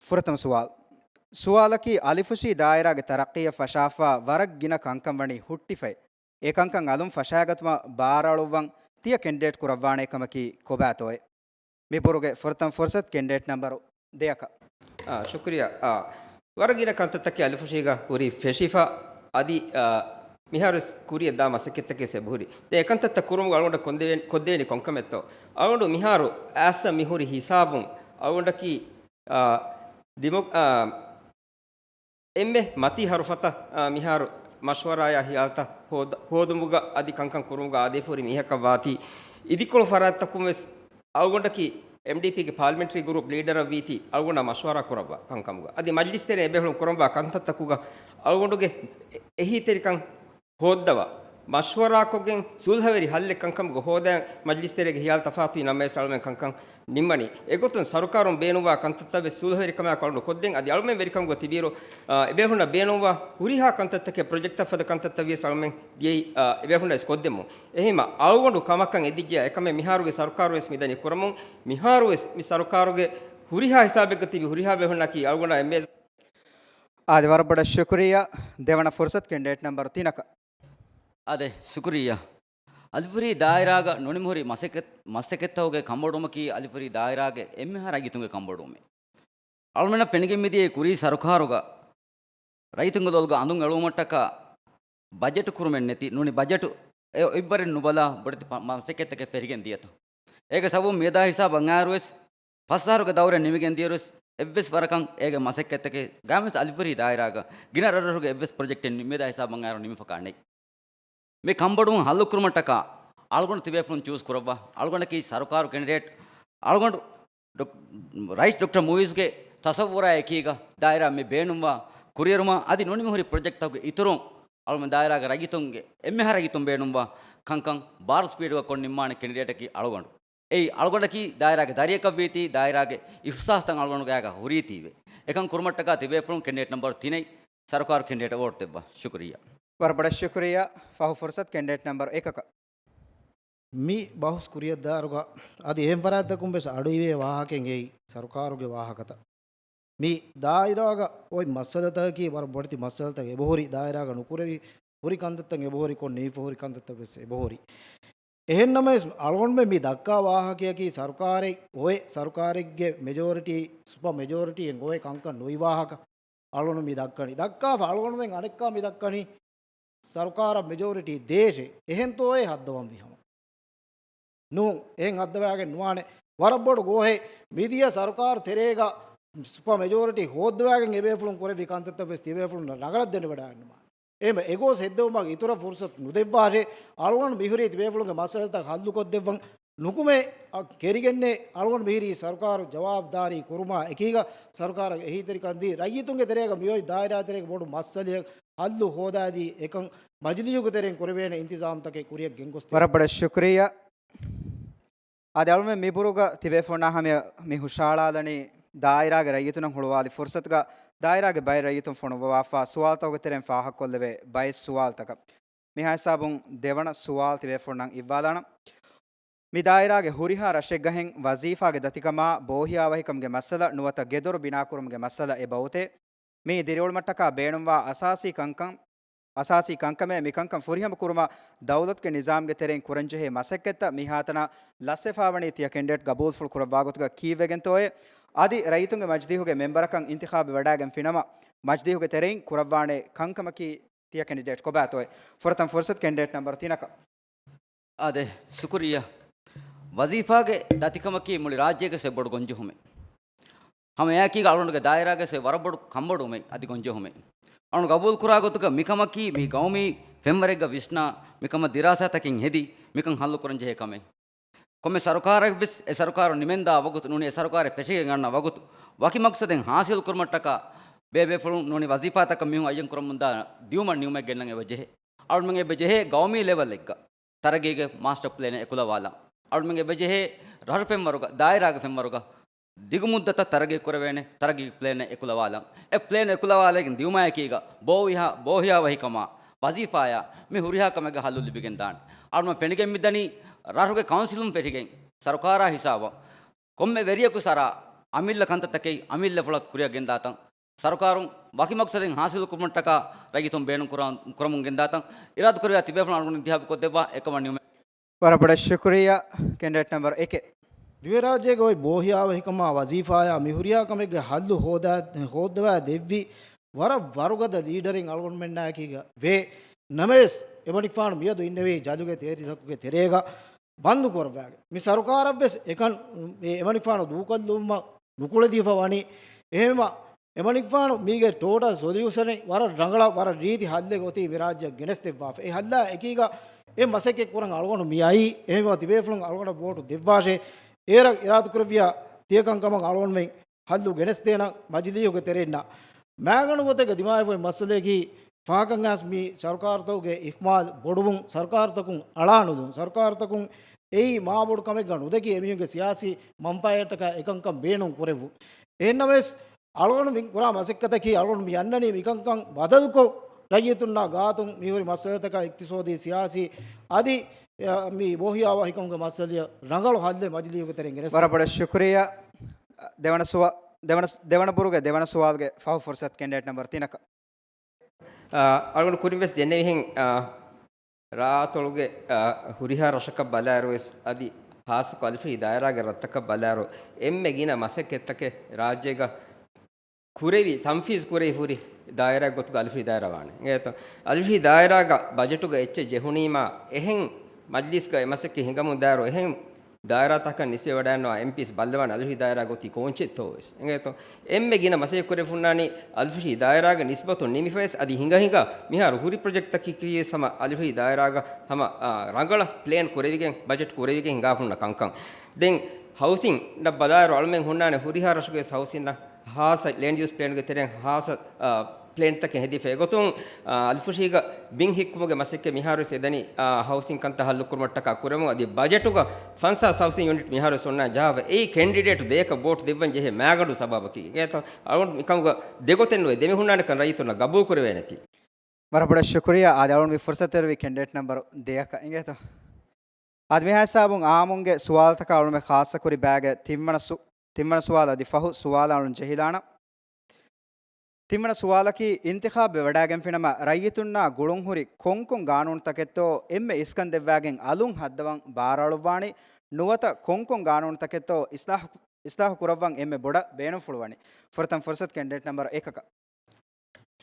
ފުރަތަމަ ސުވާލު. ސުވާލަކީ، އަލިފުށި ދާއިރާގެ ތަރައްޤީއަށް ފަށާފަ ވަރަށް ގިނަ ކަންކަން ވަނީ ހުއްޓިފައި. އެ ކަންކަން އަލުން ފަށާގަތުމަށް ބާރައަޅުއްވަން ތިޔަ ކެންޑިޑޭޓް ކުރައްވާނޭ ކަމަކީ ކޮބާތޯއޭ؟ މި ބުރުގެ ފުރަތަމަ ފުރުސަތު ކެންޑިޑޭޓް ނަންބަރު ދެއަކަށް. އާ، ޝުކުރިއްޔާ. އާ، ވަރަށް ގިނަ ކަންތައްތަކެއް އަލިފުށީގަ ހުރީ ފެށިފަ، އަދި، އާ، މިހާރުވެސް ކުރިއަށް ދާ މަސައްކަތްތަކެއް އެބަހުރި. ދެން އެކަންތައްތައް ކުރުމުގަ އަޅުގަނޑަށް ކޮށްދެވޭ-، ކޮށްދޭނީ ކޮންކަމެއްތޯ؟ އަޅުގަނޑު މިހާރު އައިސް މިހުރި ހިސާބުން އަޅުގަނޑަކީ، އާ، ޑިމޮ-، އާ، އެންމެ މަތީ ހަރުފަތައް، އާ، މިހާރު މަޝްވަރާޔާ ހިޔާލުތައް ހޯދ-، ހޯދުމުގަ އަދި ކަންކަން ކުރުމުގަ އާދޭފަ ހުރި މީހަކަށް ވާތީ. އިދިކޮޅު ފަރާތްތަކުން ވެސް އަޅުގަނޑަކީ އެމްޑީޕީގެ ޕާލަމެންޓްރީ ގްރޫޕް ލީޑަރަށް ވީތީ އަޅުގަނޑާ މަޝްވަރާ ކުރައްވާ ކަންކަމުގަ. އަދި މަޖްލިސް ތެރޭ އެބޭފުޅުން ކުރައްވާ ކަންތައްތަކުގަ އަޅުގަނޑުގެ އެ-، އެހީތެރިކަން ހޯއްދަވާ، މަޝްވަރާކޮށްގެން ސުލްހަވެރި ހައްލެއް ކަންކަމުގަ ހޯދަން މަޖްލިސް ތެރޭގެ ހިޔާލު ތަފާތުވި ނަމަވެސް އަޅުމެން ކަންކަން ނިންމަނީ. އެގޮތުން ސަރުކާރުން ބޭނުންވާ ކަންތައްތައް ވެސް ސުލްހަވެރިކަމާއެކު އަޅުގަނޑު ކޮށްދޭން. އަދި އަޅުމެން ވެރިކަމުގަ ތިބިއިރު، އާ، އެބޭފުޅުންނަށް ބޭނުންވާ ހުރިހާ ކަންތައްތަކެއް ޕްރޮޖެކްޓްތައް ފަދަ ކަންތައްތައް ވިޔަސް އަޅުމެން ދިޔައީ، އާ، އެބޭފުޅުންނަށް ވެސް ކޮށްދެއްމުން. އެހެންމަ އަޅުގަނޑު ކަމަކަށް އެދިއްޖެޔާ އެކަމެއް މިހާރުގެ ސަރުކާރު ވެސް މިދަނީ ކުރަމުން. މިހާރު ވެސް މި ސަރުކާރުގެ ހުރިހާ ހިސާބެއްގަ ތިބި ހުރިހާ ބޭފުޅުންނަކީ އަޅުގަނޑާ އެންމެ އާދެ، ވަރަށް ބޮޑަށް ޝުކުރިއްޔާ. ދެވަނަ ފުރުސަތު ކެންޑިޑޭޓް ނަންބަރު ތިނަކަށް. އާދެ، ޝުކުރިއްޔާ. އަލިފުރީ ދާއިރާގަ ނުނިމިހުރި މަސައްކަތް، މަސައްކަތްތަކުގެ ކަންބޮޑުވުމަކީ އަލިފުރީ ދާއިރާގެ އެންމެހާ ރައްޔިތުންގެ ކަންބޮޑުވުމެއް. އަޅުމެންނަށް ފެނިގެން މިދިޔައީ ކުރީ ސަރުކާރުގަ ރައްޔިތުންގެ ލޮލުގަ އަނދުން އެޅުވުމަށްޓަކާ ބަޖެޓު ކުރުމެއް ނެތި، ނޫނީ ބަޖެޓު އެ އެއްވަރެއް ނުބަލާ ބޮޑެތި ޕަ-، މަސައްކަތްތަކެއް ފެށިގެން ދިޔަތަ. އޭގެ ސަބަބުން މިއަދާ ހިސާބަށް އައިރުވެސް ފަސް އަހަރުގެ ދައުރެއް ނިމިގެން ދިޔައިރުވެސް އެއްވެސް ވަރަކަށް އޭގެ މަސައްކަތްތަކެއް ގާމިސް އަލިފުރީ ދާއިރާގަ ގިނަ ރަށްރަށުގެ އެއްވެސް ޕްރޮޖެކްޓެއް މިއަދާ ހިސާބަށް އައިރު ނިމިފަކާ ނެތް. މި ކަންބޮޑުވުން ހައްލުކުރުމަށްޓަކާ އަޅުގަނޑު ތިބޭފުޅުން ޗޫސް ކުރައްވާ. އަޅުގަނޑަކީ ސަރުކާރު ކެނޑިޑޭޓް. އަޅުގަނޑު ޑޮކް-، ރައީސް ޑޮކްޓަރ މުއިޒްގެ ތަސައްވުރާ އެކީގަ ދާއިރާ މި ބޭނުންވާ ކުރިއެރުމަށް އަދި ނުނިމިހުރި ޕްރޮޖެކްޓްތަކުގެ އިތުރުން އަޅުގަނޑު ދާއިރާގެ ރައްޔިތުންގެ އެންމެހާ ރައްޔިތުން ބޭނުންވާ ކަންކަން ބާރު ސްޕީޑުގަ ކޮށް ނިންމާނެ ކެނޑިޑޭޓަކީ އަޅުގަނޑު. އެއީ އަޅުގަނޑަކީ ދާއިރާގެ ދަރިއަކަށްވީތީ ދާއިރާގެ އިހުސާސްތައް އަޅުގަނޑުގެ ގާގަ ހުރީތީވެ. އެކަން ކުރުމަށްޓަކާ ތިބޭފުޅުން ކެނޑިޑޭޓް ނަމްބަރު ތިނެއް ސަރުކާރު ކެނޑިޑޭޓަށް ވޯޓް ދެއްވާ. ޝުކުރިއްޔާ. ވަރަށް ބޮޑަށް ޝުކުރިއްޔާ. ފަހު ފުރުސަތު ކެނޑިޑޭޓް ނަމްބަރު އެކަކަށް. މި ބަހުސް ކުރިއަށްދާއިރުގަ އަދި އެހެން ފަރާތްތަކުން ވެސް އަޑުއިވޭ ވާހަކައެއް އެއީ ސަރުކާރުގެ ވާހަކަތައް. މި ދާއިރާގަ އޮތް މައްސަލަތަކަކީ ވަރަށް ބޮޑެތި މައްސަލަތައް އެބަހުރި، ދާއިރާގަ ނުކުރެވި ހުރި ކަންތައްތައް އެބަހުރި، ކޮށް ނިމިފަ ހުރި ކަންތައްތައް ވެސް އެބަހުރި. އެހެންނަމަވެސް، އަޅުގަނޑުމެން މި ދައްކާ ވާހަކަޔަކީ ސަރުކާރެއް އޮވެ، ސަރުކާރެއްގެ މެޖޯރިޓީ، ސުޕަ މެޖޯރިޓީއެއް އޮވޭ ކަންކަން ނުވި ވާހަކަ އަޅުގަނޑު މި ދައްކަނީ. ދައްކާފަ އަޅުގަނޑުމެން އަނެއްކާ މި ދައްކަނީ ސަރުކާރަށް މެޖޯރިޓީ ދޭށޭ. އެހެންތޯއޭ ހައްދަވަންވީ ހަމަ؟ ނޫން، އެހެން ހައްދަވާގެން ނުވާނެ. ވަރަށް ބޮޑު ގޯހެއް މިދިޔަ ސަރުކާރު ތެރޭގަ ސުޕަ މެޖޯރިޓީ ހޯއްދަވާގެން އެބޭފުޅުން ކުރެއްވި ކަންތައްތައް ވެސް ތިބޭފުޅުންނަށް ރަނގަޅަށް ދެނެވަޑައިގަންނަވާނެ. އެހެން އެގޯސް ހެއްދެވުމަށް އިތުރަށް ފުރުސަތު ނުދެއްވާށޭ. އަޅުގަނޑު މިހުރީ ތިބޭފުޅުންގެ މައްސަލަތައް ހައްލުކޮށްދެއްވަން ނުކުމެ، އަ، ކެރިގެންނޭ. އަޅުގަނޑު މިހިރީ ސަރުކާރު ޖަވާބުދާރީ ކުރުމާ އެކީގަ ސަރުކާރަށް އެހީތެރިކަން ދީ، ރައްޔިތުންގެ ތެރޭގަ މިއޮތް ދާއިރާ ތެރޭގަ ބޮޑު މައްސަލައެއް ހައްލު ހޯދާދީ، އެކަން މަޖިލީހުގެ ތެރެއިން ކުރެވޭނެ އިންތިޒާމްތަކެއް ކުރިއަށް ގެންގޮސްދޭ. ވަރަށް ބޮޑަށް ޝުކުރިއްޔާ. އާދެ، އަޅުމެން މިބުރުގަ ތިބޭފުޅުންނާ ހަމަޔަށް މި ހުށަހަޅާލަނީ ދާއިރާގެ ރައްޔިތުންނަށް ހުޅުވާލި ފުރުސަތުގަ ދާއިރާގެ ބައެއް ރައްޔިތުން ފޮނުއްވާފާ ސުވާލުތަކުގެ ތެރެއިން ފާހަގަކޮށްލެވޭ ބައެއް ސުވާލުތަކަށް. މިހާ ހިސާބުން ދެވަނަ ސުވާލު ތިބޭފުޅުންނަށް އިއްވާލާނަން. މި ދާއިރާގެ ހުރިހާ ރަށެއްގަހެން ވަޒީފާގެ ދަތިކަމާ ބޯހިޔާވަހިކަމުގެ މައްސަލަ ނުވަތަ ގެދޮރު ބިނާކުރުމުގެ މައްސަލަ އެބައޮތޭ. މިއީ ދިރިއުޅުމަށްޓަކާ ބޭނުންވާ އަސާސީ ކަންކަން، އަސާސީ ކަންކަމޭ. މިކަންކަން ފުރިހަމަ ކުރުމަށް ދައުލަތުގެ ނިޒާމްގެ ތެރެއިން ކުރަންޖެހޭ މަސައްކަތްތައް މިހާތަނަށް ލަސްވެފާވަނީ ތިޔަ ކެންޑިޑޭޓް ގަބޫލުފުޅު ކުރައްވާގޮތުގަ ކީއްވެގެންތޯއޭ؟ އަދި ރައްޔިތުންގެ މަޖިލީހުގެ މެންބަރަކަށް އިންތިޚާބެއް ވަޑައިގެން ފިނަމަ، މަޖިލީހުގެ ތެރެއިން ކުރައްވާނެ ކަންކަމަކީ ތިޔަ ކެންޑިޑޭޓް ކޮބާތޯއޭ؟ ފުރަތަމަ ފުރުސަތު ކެންޑިޑޭޓް ނަމްބަރު ތިނަކަށް. އާދެ، ޝުކުރިއްޔާ. ވަޒީފާގެ ދަތިކަމަކީ މުޅި ރާއްޖޭގެ ސެއްބޮޑު ގޮންޖެހުމެއް. ހަމަ އެއާއެކީގަ އަޅުގަނޑުގެ ދާއިރާގެ ސެ ވަރަށް ބޮޑު ކަންބޮޑުވުމެއް އަދި ގޮންޖެހުމެއް. އަޅުގަނޑު ގަބޫލުކުރާ ގޮތުގަ މިކަމަކީ މި ގައުމީ ފެންވަރެއްގަ ވިސްނާ، މިކަމަށް ދިރާސާތަކެއް ހެދި، މިކަން ހައްލުކުރަންޖެހޭ ކަމެއް. ކޮންމެ ސަރުކާރެއްވެސް އެ ސަރުކާރު ނިމެންދާ ވަގުތު ނޫނީ އެ ސަރުކާރެއް ފެށިގެން އަންނަ ވަގުތު ވަކި މަގްސަދެއް ހާސިލް ކުރުމަށްޓަކާ ބޭބޭފުޅުން ނޫނީ ވަޒީފާތަކަށް މީހުން އައްޔަން ކުރަމުންދާ ދިއުމަށް ނިމުމެއް ގެންނަން އެބަ ޖެހޭ. އަޅުމެން އެބަ ޖެހޭ ގައުމީ ލެވަލްއެއްގަ ތަރައްގީގެ މާސްޓަރ ޕްލޭނެއް އެކުލަވާލަން. އަޅުމެން އެބަ ޖެހޭ ރަށު ފެންވަރުގަ، ދާއިރާގެ ފެންވަރުގަ ދިގު މުއްދަތަށް ތަރައްގީ ކުރެވޭނެ ތަރައްގީ ޕްލޭނެއް އެކުލަވާލަން. އެ ޕްލޭން އެކުލަވާލައިގެން ދިއުމާއެކީގަ ބޯހިޔާ، ބޯހިޔާވަހިކަމާ، ވަޒީފާޔާ މި ހުރިހާ ކަމެއްގަ ހައްލު ލިބިގެން ދާނެ. އަޅުމެން ފެނިގެން މިދަނީ ރަށުގެ ކައުންސިލުން ފެށިގެން ސަރުކާރާ ހިސާބަށް ކޮންމެ ވެރިޔަކު ސަރާ އަމިއްލަ ކަންތައްތަކެއް އަމިއްލަފުޅަށް ކުރިއަށް ގެންދާތަން. ސަރުކާރުން ވަކި މަގްސަދެއް ހާސިލު ކުރުމަށްޓަކާ ރައްޔިތުން ބޭނުން ކުރަ-، ކުރަމުން ގެންދާތަން. އިރާދަކުރެއްވިޔާ ތިބޭފުޅުން އަޅުގަނޑު އިންތިހާބު ކޮށްދެއްވާ އެކަމަށް ނިމުމެ. ވަރަށް ބޮޑަށް ޝުކުރިއްޔާ ކެންޑިޑޭޓް ނަމްބަރު އެކެއް. ދިވެހިރާއްޖޭގަ އޮތް ބޯހިޔާވަހިކަމާ ވަޒީފާޔާ މި ހުރިހާ ކަމެއްގެ ހައްލު ހޯދާ-، ހޯއްދަވާ ދެއްވި ވަރަށް ވަރުގަދަ ލީޑަރެއް އަޅުގަނޑުމެންނާއެކީގަ ވޭ. ނަމަވެސް، އެމަނިކުފާނު މިއަދު އިންނެވީ ޖަލުގެ ތޭރިތަކުގެ ތެރޭގަ ބަންދު ކުރައްވާގެން. މި ސަރުކާރަށްވެސް އެކަން އެ އެމަނިކުފާނު ދޫކޮށްލުމަށް ނުކުޅެދީފަ ވަނީ. އެހެންވީމަ، އެމަނިކުފާނު މީގެ ޓޯޓަލް ސޮލިއުޝަނެއް ވަރަށް ރަނގަޅަށް، ވަރަށް ރީތި ހައްލެއް އޮތީ މި ރާއްޖެއަށް ގެނެސްދެއްވާފަ. އެ ހައްލާ އެކީގަ އެ މަސައްކަތް ކުރަން އަޅުގަނޑު މި އައީ. އެހެންވީމަ ތިބޭފުޅުން އަޅުގަނޑަށް ވޯޓު ދެއްވާށޭ. އޭރަށް އިރާދަކުރެއްވިޔާ ތިޔަކަންކަމަށް އަޅުގަނޑުމެން ހައްލު ގެނެސްދޭނަން މަޖިލީހުގެ ތެރެއިންނަށް. މައިގަނޑު ގޮތެއްގަ ދިމާވެފައި މައްސަލައަކީ ފަހަކަށް އައިސް މި ސަރުކާރުތަކުގެ އިހުމާލު ބޮޑުވުން، ސަރުކާރުތަކުން އަޅާނުދުން، ސަރުކާރުތަކުން އެއީ މާބޮޑު ކަމެއްގަ ނުދެކި އެމީހުންގެ ސިޔާސީ މަންފާއަށްޓަކާ އެކަންކަން ބޭނުން ކުރެއްވުން. އެހެންނަމަވެސް، އަޅުގަނޑު މި ކުރާ މަސައްކަތަކީ އަޅުގަނޑު މި އަންނަނީ މިކަންކަން ބަދަލުކޮށް، ރައްޔިތުންނާ ގާތުން މިހުރި މައްސަލަތަކާ އިޤްތިޞާދީ، ސިޔާސީ އަދި، އަ، މި ބޯހިޔާވަހިކަމުގެ މައްސަލައަށް ރަނގަޅު ހައްލެއް މަޖިލީހުގެ ތެރެއިން ގެނެސް. ވަރަށް ބޮޑަށް ޝުކުރިއްޔާ. ދެވަނަ ސުވާ-، ދެވަނަ، ދެވަނަ ބުރުގެ ދެވަނަ ސުވާލުގެ ފަހު ފުރުސަތު ކެންޑިޑޭޓް ނަމްބަރު ތިނަކަށް. އަ، އަޅުގަނޑު ކުރިން ވެސް ދެންނެވިހެން، އަ، ރާއަތޮޅުގެ، އާ، ހުރިހާ ރަށަކަށް ބަލާއިރު ވެސް އަދި ހާއްސަކޮށް އަލިފުށީ ދާއިރާގެ ރަށްތަކަށް ބަލާއިރު އެންމެ ގިނަ މަސައްކަތްތަކެއް ރާއްޖޭގަ ކުރެވި، ތަންފީޒު ކުރެވި ހުރި ދާއިރާގެ ގޮތުގަ އަލިފުށީ ދާއިރާ ވާނެ. އިނގޭތޯ؟ އަލިފުށީ ދާއިރާގަ ބަޖެޓުގަ އެއްޗެއް ޖެހުނީމާ އެހެން މަޖްލިސްގަ އެ މަސައްކަތް ހިނގަމުން ދާއިރު އެހެން ދާއިރާތަކަށް ނިސްބަތް ވަޑައިގަންނަވާ އެމްޕީސް ބައްލަވާނެ އަލިފުށީ ދާއިރާގެ އޮތީ ކޯންޗެއްތޯ ވެސް. އިނގޭތޯ؟ އެންމެ ގިނަ މަސައްކަތް ކުރެވިފަ ހުންނާނީ އަލިފުށީ ދާއިރާގެ ނިސްބަތުން ނިމިފަ ވެސް އަދި ހިނގަ ހިނގާ މިހާރު ހުރި ޕްރޮޖެކްޓްތަކަކީ ވެސް ހަމަ އަލިފުށީ ދާއިރާގަ ހަމަ، އާ، ރަނގަޅަށް ޕްލޭން ކުރެވިގެން ބަޖެޓް ކުރެވިގެން ހިނގާފަ ހުންނަ ކަންކަން. ދެން ހައުސިން އަށް ބަލާއިރު އަޅުމެން ހުންނާނެ ހުރިހާ ރަށުގެ ވެސް ހައުސިންއަށް ހާއްސަ ލޭންޑް ޔޫސް ޕްލޭންގެ ތެރެއިން ހާއްސަ، އާ، ޕްލޭންތަކެއް ހެދިފަ. އެގޮތުން، އާ، އަލިފުށީގަ ބިން ހިއްކުމުގެ މަސައްކަތް މިހާރުވެސް އެދަނީ، އާ، ހައުސިން ކަންތައް ހައްލުކުރުމަށްޓަކާ ކުރެވުން. އަދި ބަޖެޓުގަ ފަންސާސް ހައުސިން ޔުނިޓް މިހާރުވެސް އޮންނާން ޖަހާފަ. އެއީ ކެންޑިޑޭޓް ދެއަކަށް ވޯޓް ދެއްވަން ޖެހޭ މާގަނޑު ސަބަބަކީ. އެތަ އަޅުގަނޑު މިކަމުގަ ދެގޮތެއް ނުވޭ. ދެމިހުންނާނެކަން ރައްޔިތުންނަށް ގަބޫލުކުރެވޭނެތީ. ވަރަށް ބޮޑަށް ޝުކުރިއްޔާ. އާދެ، އަޅުގަނޑު މި ފުރުސަތު ދެއްވި ކެންޑިޑޭޓް ނަމްބަރު ދެއަކަށް. އިނގޭތޯ؟ އަދި މިހާ ހިސާބުން އާއްމުންގެ ސުވާލުތަކަށް އަޅުމެ ޚާއްޞަކުރި ބައިގެ ތިންވަނަ ސު-، ތިންވަނަ ސުވާލު އަދި ފަހު ސުވާލަށް އަޅުން ޖެހިލާނަން. ތިންވަނަ ސުވާލަކީ، އިންތިޚާބެއް ވަޑައިގެންފިނަމަ ރައްޔިތުންނާ ގުޅުންހުރި ކޮންކޮން ގާނޫނުތަކެއްތޯ އެންމެ އިސްކަން ދެއްވާގެން އަލުން ހައްދަވަން ބާރައަޅުއްވާނީ؟ ނުވަތަ ކޮންކޮން ގާނޫނުތަކެއްތޯ އިސްލާހު، އިސްލާހު ކުރައްވަން އެންމެ ބޮޑަށް ބޭނުންފުޅުވަނީ؟ ފުރަތަމަ ފުރުސަތު ކެންޑިޑޭޓް ނަމްބަރު އެކަކަށް.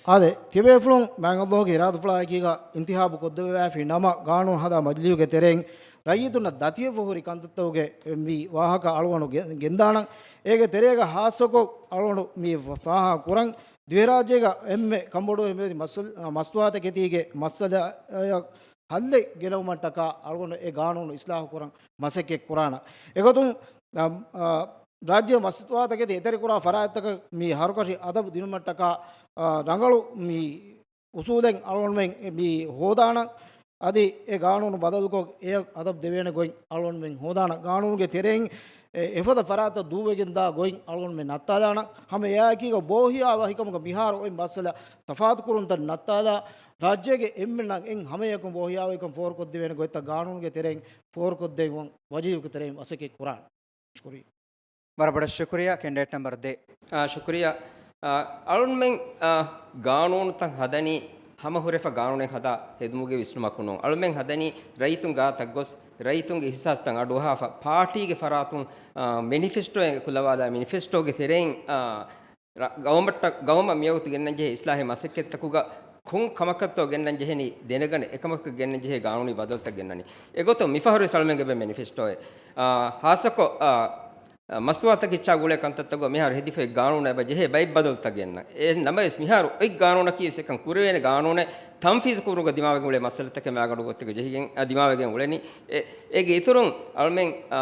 އާދެ، ތިބޭފުޅުން މާތް ﷲ ގެ އިރާދަފުޅާއެކީގަ އިންތިޚާބު ކޮށްދެވިފައި ނަމަ، ގާނޫނު ހަދާ މަޖިލީހުގެ ތެރެއިން ރައްޔިތުންނަށް ދަތިވެފަ ހުރި ކަންތައްތަކުގެ މި ވާހަކަ އަޅުގަނޑު ގެ-، ގެންދާނަން. އޭގެ ތެރޭގަ ހާއްސަކޮށް އަޅުގަނޑު މި ފާހަގަ ކުރަން، ދިވެހިރާއްޖޭގަ އެންމެ ކަންބޮޑުވެ މިއޮތް މަސް-، މަސްތުވާތަކެތީގެ މައްސަލައަށް ހައްލެއް ގެނައުމަށްޓަކާ އަޅުގަނޑު އެ ގާނޫނު އިސްލާހު ކުރަން މަސައްކަތް ކުރާނަން. އެގޮތުން، އަ، އަ، ރާއްޖޭ މަސްތުވާތަކެތި އެތެރެކުރާ ފަރާތްތަކަށް މި ހަރުކަށި އަދަބު ދިނުމަށްޓަކާ، އާ، ރަނގަޅު މި އުސޫލެއް އަޅުގަނޑުމެން މި ހޯދާނަން. އަދި އެ ގާނޫނު ބަދަލުކޮށް އެ އަދަބު ދެވޭނެ ގޮތް އަޅުގަނޑުމެން ހޯދާނަން. ގާނޫނުގެ ތެރެއިން އެ އެފަދަ ފަރާތަށް ދޫވެގެން ދާ ގޮތް އަޅުގަނޑުމެން ނައްތާލާނަން. ހަމަ އެއާއެކީގަ ބޯހިޔާވަހިކަމުގަ މިހާރު އޮތް މައްސަލަ ތަފާތުކުރުންތައް ނައްތާލާ، ރާއްޖޭގެ އެންމެންނަށް އެން ހަމަޔަކުން ބޯހިޔާވަހިކަން ފޯރުކޮށްދެވޭނެ ގޮތްތައް ގާނޫނުގެ ތެރެއިން ފޯރުކޮށްދެއްވަން ވަޒީފާގެ ތެރެއިން މަސައްކަތް ކުރާނަން. ޝުކުރިއްޔާ. ވަރަށް ބޮޑަށް ޝުކުރިއްޔާ، ކެންޑިޑޭޓް ނަމްބަރު ދޭއް. އާ، ޝުކުރިއްޔާ. އާ، އަޅުންމެން، އާ، ގާނޫނުތައް ހަދަނީ ހަމަ ހުރެފަ ގާނޫނެއް ހަދާ ހެދުމުގެ ވިސްނުމަކުން ނޫން. އަޅުމެން ހަދަނީ ރައްޔިތުން ގާތަށް ގޮސް، ރައްޔިތުންގެ އިހްސާސްތައް އަޑުއަހާފަ، ޕާޓީގެ ފަރާތުން، އާ، މެނިފެސްޓޯއެއް ކުލަވާލާ، މެނިފެސްޓޯގެ ތެރެއިން، އާ، ރަ-، ގައުމަށްޓަ-، ގައުމަށް މިވަގުތު ގެންނަންޖެހޭ އިސްލާހީ މަސައްކަތްތަކުގަ ކޮން ކަމަކަށްތޯ ގެންނަންޖެހެނީ ދެނެގަނެ، އެކަމަކަށް ގެންނަންޖެހޭ ގާނޫނީ ބަދަލުތައް ގެންނަނީ. އެގޮތުން މިފަހަރު ވެސް އަޅުމެންގެ މެނިފެސްޓޯއެއް، އާ، ހާއްސަކޮށް، އާ، މަސްތުވާތަކެއްޗާ ގުޅޭ ކަންތައްތަކުގަ މިހާރު ހެދިފައި ގާނޫނަށް އެބަ ޖެހޭ ބައެއް ބަދަލުތައް ގެންނަން. އެ ނަމަވެސް މިހާރު އޮތް ގާނޫނަކީ ވެސް އެކަން ކުރެވޭނެ ގާނޫނެއް. ތަންފީޒު ކުރުމުގަ ދިމާވެގެން އުޅޭ މައްސަލަތަކެއް މާގަނޑު ގޮތެއްގަ ޖެހިގެން، އާ، ދިމާވެގެން އުޅެނީ. އެ-، އޭގެ އިތުރުން އަޅުމެން، އާ،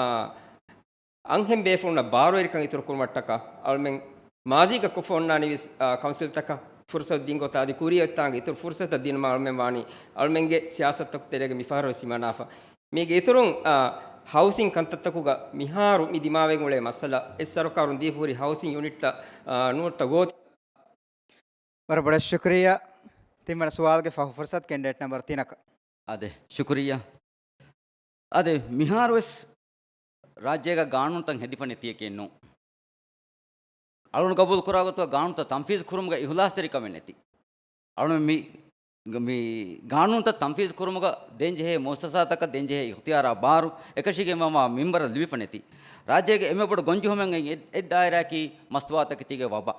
އަންހެން ބޭފުޅުންނަށް ބާރުވެރިކަން އިތުރު ކުރުމަށްޓަކާ އަޅުމެން މާޒީގަ ކޮށްފަ އޮންނާނީ ވެސް، އާ، ކައުންސިލްތަކަށް ފުރުސަތު ދިން ގޮތަށް އަދި ކުރިއަށް އޮތްތާނގެ އިތުރު ފުރުސަތަށް ދިނުމަށް އަޅުމެން ވާނީ. އަޅުމެންގެ ސިޔާސަތުތަކުގެ ތެރޭގަ މިފަހަރު ވެސް ހިމަނާފަ. މީގެ އިތުރުން، އާ، ހައުސިން ކަންތައްތަކުގަ މިހާރު މި ދިމާވެގެން އުޅޭ މައްސަލަ އެ ސަރުކާރުން ދީފަ ހުރި ހައުސިން ޔުނިޓްތައް، އާ، ނޫންތައް ގޯތި. ވަރަށް ބޮޑަށް ޝުކުރިއްޔާ. ތިންވަނަ ސުވާލުގެ ފަހު ފުރުސަތު ކެންޑިޑޭޓް ނަމްބަރު ތިނަކަށް. އާދެ، ޝުކުރިއްޔާ. އާދެ، މިހާރުވެސް ރާއްޖޭގަ ގާނޫނުތައް ހެދިފަ ނެތިއެކޭ ނޫން. އަޅުން ގަބޫލު ކުރާ ގޮތުގަ ގާނޫނުތައް ތަންފީޒު ކުރުމުގަ އިހުލާސްތެރިކަމެއް ނެތި. އަޅުން މި، މި ގާނޫނުތައް ތަންފީޒު ކުރުމުގަ ދޭންޖެހޭ މުއައްސަސާތަކަށް ދޭންޖެހޭ އިޚްތިޔާރާ ބާރު އެކަށީގެންވާ މިންބަރަށް ލިބިފަ ނެތި. ރާއްޖޭގެ އެންމެ ބޮޑު ގޮންޖެހުމެއް އެއް، އެއް ދާއިރާއަކީ މަސްތުވާތަކެތީގެ ވަބާ.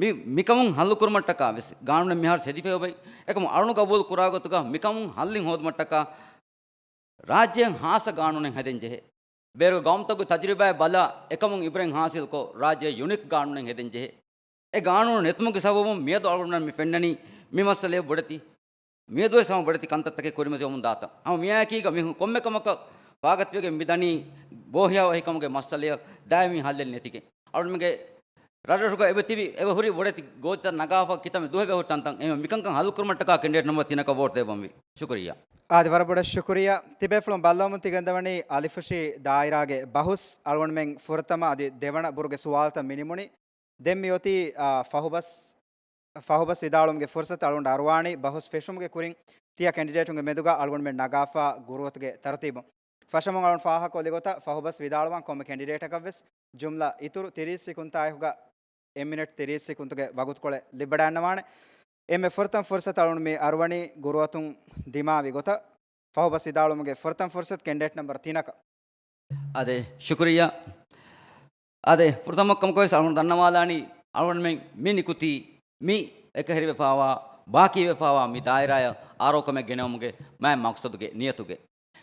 މި، މިކަމުން ހައްލުކުރުމަށްޓަކާ ވެސް ގާނޫނެއް މިހާރު ހެދިފައި އޮތް. އެކަމު އަޅުން ގަބޫލު ކުރާ ގޮތުގަ މިކަމުން ހައްލެއް ހޯދުމަށްޓަކާ ރާއްޖޭން ހާއްސަ ގާނޫނެއް ހެދެން ޖެހޭ. ބޭރުގެ ގައުމުތަކުގެ ތަޖުރިބާއެއް ބަލާ، އެކަމުން އިބްރަތް ހާސިލްކޮށް، ރާއްޖޭ ޔުނިކް ގާނޫނެއް ހެދެން ޖެހޭ. އެ ގާނޫނު ނެތުމުގެ ސަބަބުން މިއަދު އަޅުގަނޑުމެން މި ފެންނަނީ މި މައްސަލައެއް ބޮޑެތި. މިއަދުވެސް ހަމަ ބޮޑެތި ކަންތައްތަކެއް ކުރިމަތިވަމުން ދާތަން. ހަމަ މިއާއެކީގަ މީހުން ކޮންމެ ކަމަކަށް ފާގަތިވެގެން މިދަނީ ބޯހިޔާވަހިކަމުގެ މައްސަލަޔަށް ދާއިމީ ހައްލެއް ނެތިގެން. އަޅުގަނޑުމެންގެ ރަށްރަށުގަ އެބަ ތިބި، އެބަ ހުރި ބޮޑެތި ގޯތިތައް ނަގާފަ ކިތަންމެ ދުވަހެއް އެބަ ހުރި ތަންތަން. އެހެންވެ މިކަންކަން ހައްލުކުރުމަށްޓަކާ ކެންޑިޑޭޓް ނަމްބަރު ތިނަކަށް ވޯޓް ދެއްވަންވީ. ޝުކުރިއްޔާ. އާދެ، ވަރަށް ބޮޑަށް ޝުކުރިއްޔާ. ތިބޭފުޅުން ބައްލަވަމުން ތިގެންދަވަނީ އަލިފުށީ ދާއިރާގެ ބަހުސް. އަޅުގަނޑުމެން ފުރަތަމަ އަދި ދެވަނަ ބުރުގެ ސުވާލުތައް މިނިމުނީ. ދެން މިއޮތީ، އާ، ފަހުބަސް، ފަހުބަސް ވިދާޅުވުމުގެ ފުރުސަތު އަޅުގަނޑަށް އަރުވާނީ. ބަހުސް ފެށުމުގެ ކުރިން ތިޔަ ކެންޑިޑޭޓުންގެ މެދުގަ އަޅުގަނޑުމެން ނަގާފަ ގުރުއަތުގެ ތަރުތީބުން. ފަށަމުން އަޅުން ފާހަގަކޮށްލި ގޮތަށް ފަހުބަސް ވިދާޅުވާން ކޮންމެ ކެންޑިޑޭޓަކަށްވެސް ޖުމްލަ އިތުރު ތިރީސް ސިކުންތާއެކުގަ އެއް މިނެޓް ތިރީސް ސިކުންތުގެ ވަގުތުކޮޅެއް ލިބިވަޑައިގަންނަވާނެ. އެންމެ ފުރަތަމަ ފުރުސަތު އަޅުން މި އަރުވަނީ ގުރުއަތުން ދިމާވި ގޮތަށް. ފަހުބަސް ވިދާޅުވުމުގެ ފުރަތަމަ ފުރުސަތު ކެންޑިޑޭޓް ނަމްބަރު ތިނަކަށް. އާދެ، ޝުކުރިއްޔާ. އާދެ، ފުރަތަމަ ކަމަކުވެސް އަޅުގަނޑު ދަންނަވާލާނީ، އަޅުގަނޑުމެން މި ނިކުތީ މި އެކަހެރިވެފާވާ، ބާކީވެފާވާ މި ދާއިރާއަށް އާރޯކަމެއް ގެނައުމުގެ މާތް މަޤްޞަދުގެ ނިޔަތުގެ.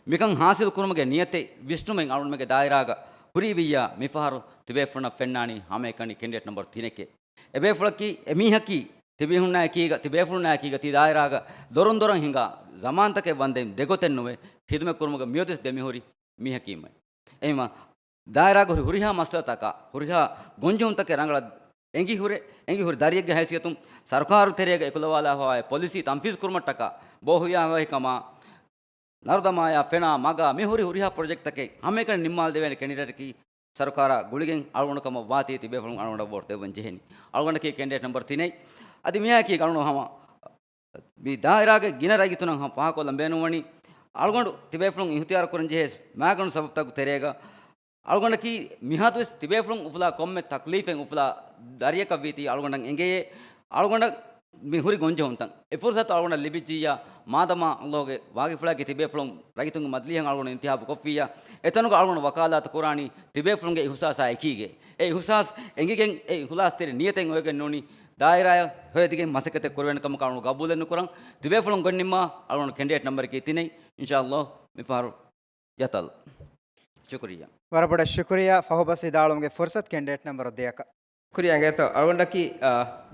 މިކަން ޙާޞިލު ކުރުމުގެ ނިޔަތެއް ވިސްނުމެއް އަޅުގަނޑުމެންގެ ދާއިރާގަ ހުރީވިއްޔާ، މިފަހަރު ތިބޭފުޅުންނަށް ފެންނާނީ ހަމައެކަނި ކެންޑިޑޭޓް ނަމްބަރު ތިނެކޭ. އެބޭފުޅަކީ، އެމީހަކީ، ތިބޭފުޅުންނާއެކީގަ، ތިބޭފުޅުންނާއެކީގަ ތި ދާއިރާގަ ދޮރުން ދޮރަށް ހިނގާ ޒަމާންތަކެއް ވަންދެން ދެގޮތެއް ނުވެ، ޚިދުމަތް ކުރުމުގަ މިއޮތީސް ދެމިހުރި މީހަކީމައި. އެހެންވީމަ، ދާއިރާގަ ހުރި ހުރިހާ މައްސަލަތަކާ، ހުރިހާ ގޮންޖެހުންތަކެއް ރަނގަޅަށް އެނގި ހުރެ، އެނގި ހުރި ދަރިއެއްގެ ހައިސިއްޔަތުން ސަރުކާރު ތެރޭގަ އެކުލަވާލާފައި ޕޮލިސީ ތަންފީޒު ކުރުމަށްޓަކާ ބޯހުވިޔާ ވަހިކަމާ، ނަރުދަމާޔާ ފެނާ މަގާ މި ހުރި ހުރިހާ ޕްރޮޖެކްޓްތަކެއް ހަމައެކަނި ނިންމާލަދެވޭނެ ކެންޑިޑޭޓަކީ ސަރުކާރާ ގުޅިގެން އަޅުގަނޑު ކަމަށް ވާތީ ތިބޭފުޅުން އަޅުގަނޑަށް ވޯޓް ދެއްވަން ޖެހެނީ. އަޅުގަނޑަކީ ކެންޑިޑޭޓް ނަމްބަރު ތިނެއް. އަދި މިއާއެކީ އަޅުގަނޑު ހަމަ މި ދާއިރާގެ ގިނަ ރައްޔިތުންނަށް ހަމަ ފާހަގަކޮށްލަން ބޭނުންވަނީ، އަޅުގަނޑު ތިބޭފުޅުން އިހުތިޔާރު ކުރަން ޖެހޭ މާގަނޑު ސަބަބުތަކުގެ ތެރޭގަ އަޅުގަނޑަކީ މިހާދުވެސް ތިބޭފުޅުން އުފުލާ ކޮންމެ ތަކްލީފެއް އުފުލާ ދަރިއަކަށްވީތީ އަޅުގަނޑަށް އެނގެޔޭ. އަޅުގަނޑަށް މި ހުރި ގޮންޖެހުންތައް އެ ފުރުސަތު އަޅުގަނޑަށް ލިބިއްޖިއްޔާ، މާދަމާ ﷲ ގެ ވާގިފުޅާގެ ތިބޭފުޅުން ރައްޔިތުންގެ މަޖިލީހަށް އަޅުގަނޑު އިންތިހާބު ކޮށްފިއްޔާ، އެތަނުގަ އަޅުގަނޑު ވަކާލާތު ކުރާނީ ތިބޭފުޅުންގެ އިހުސާސާ އެކީގެ. އެ އިހުސާސް އެނގިގެން، އެ އިޚްލާޞްތެރި ނިޔަތެއް އޮވެގެން ނޫނީ ދާއިރާއަށް ހޮއެދިގެން މަސައްކަތެއް ކުރެވޭނެ ކަމަކަށް އަޅުގަނޑު ގަބޫލެއް ނުކުރަން. ތިބޭފުޅުން ގޮތް ނިންމާ އަޅުގަނޑު ކެންޑިޑޭޓް ނަމްބަރަކީ ތިނެއް. އިންޝާﷲ މިފަހަރު ޔަތަލް. ޝުކުރިއްޔާ. ވަރަށް ބޮޑަށް ޝުކުރިއްޔާ. ފަހުބަސް ވިދާޅުވުމުގެ ފުރުސަތު ކެންޑިޑޭޓް ނަމްބަރު ދެއަކަށް. ޝުކުރިއްޔާ އިނގޭތޯ. އަޅުގަނޑަކީ، އާ،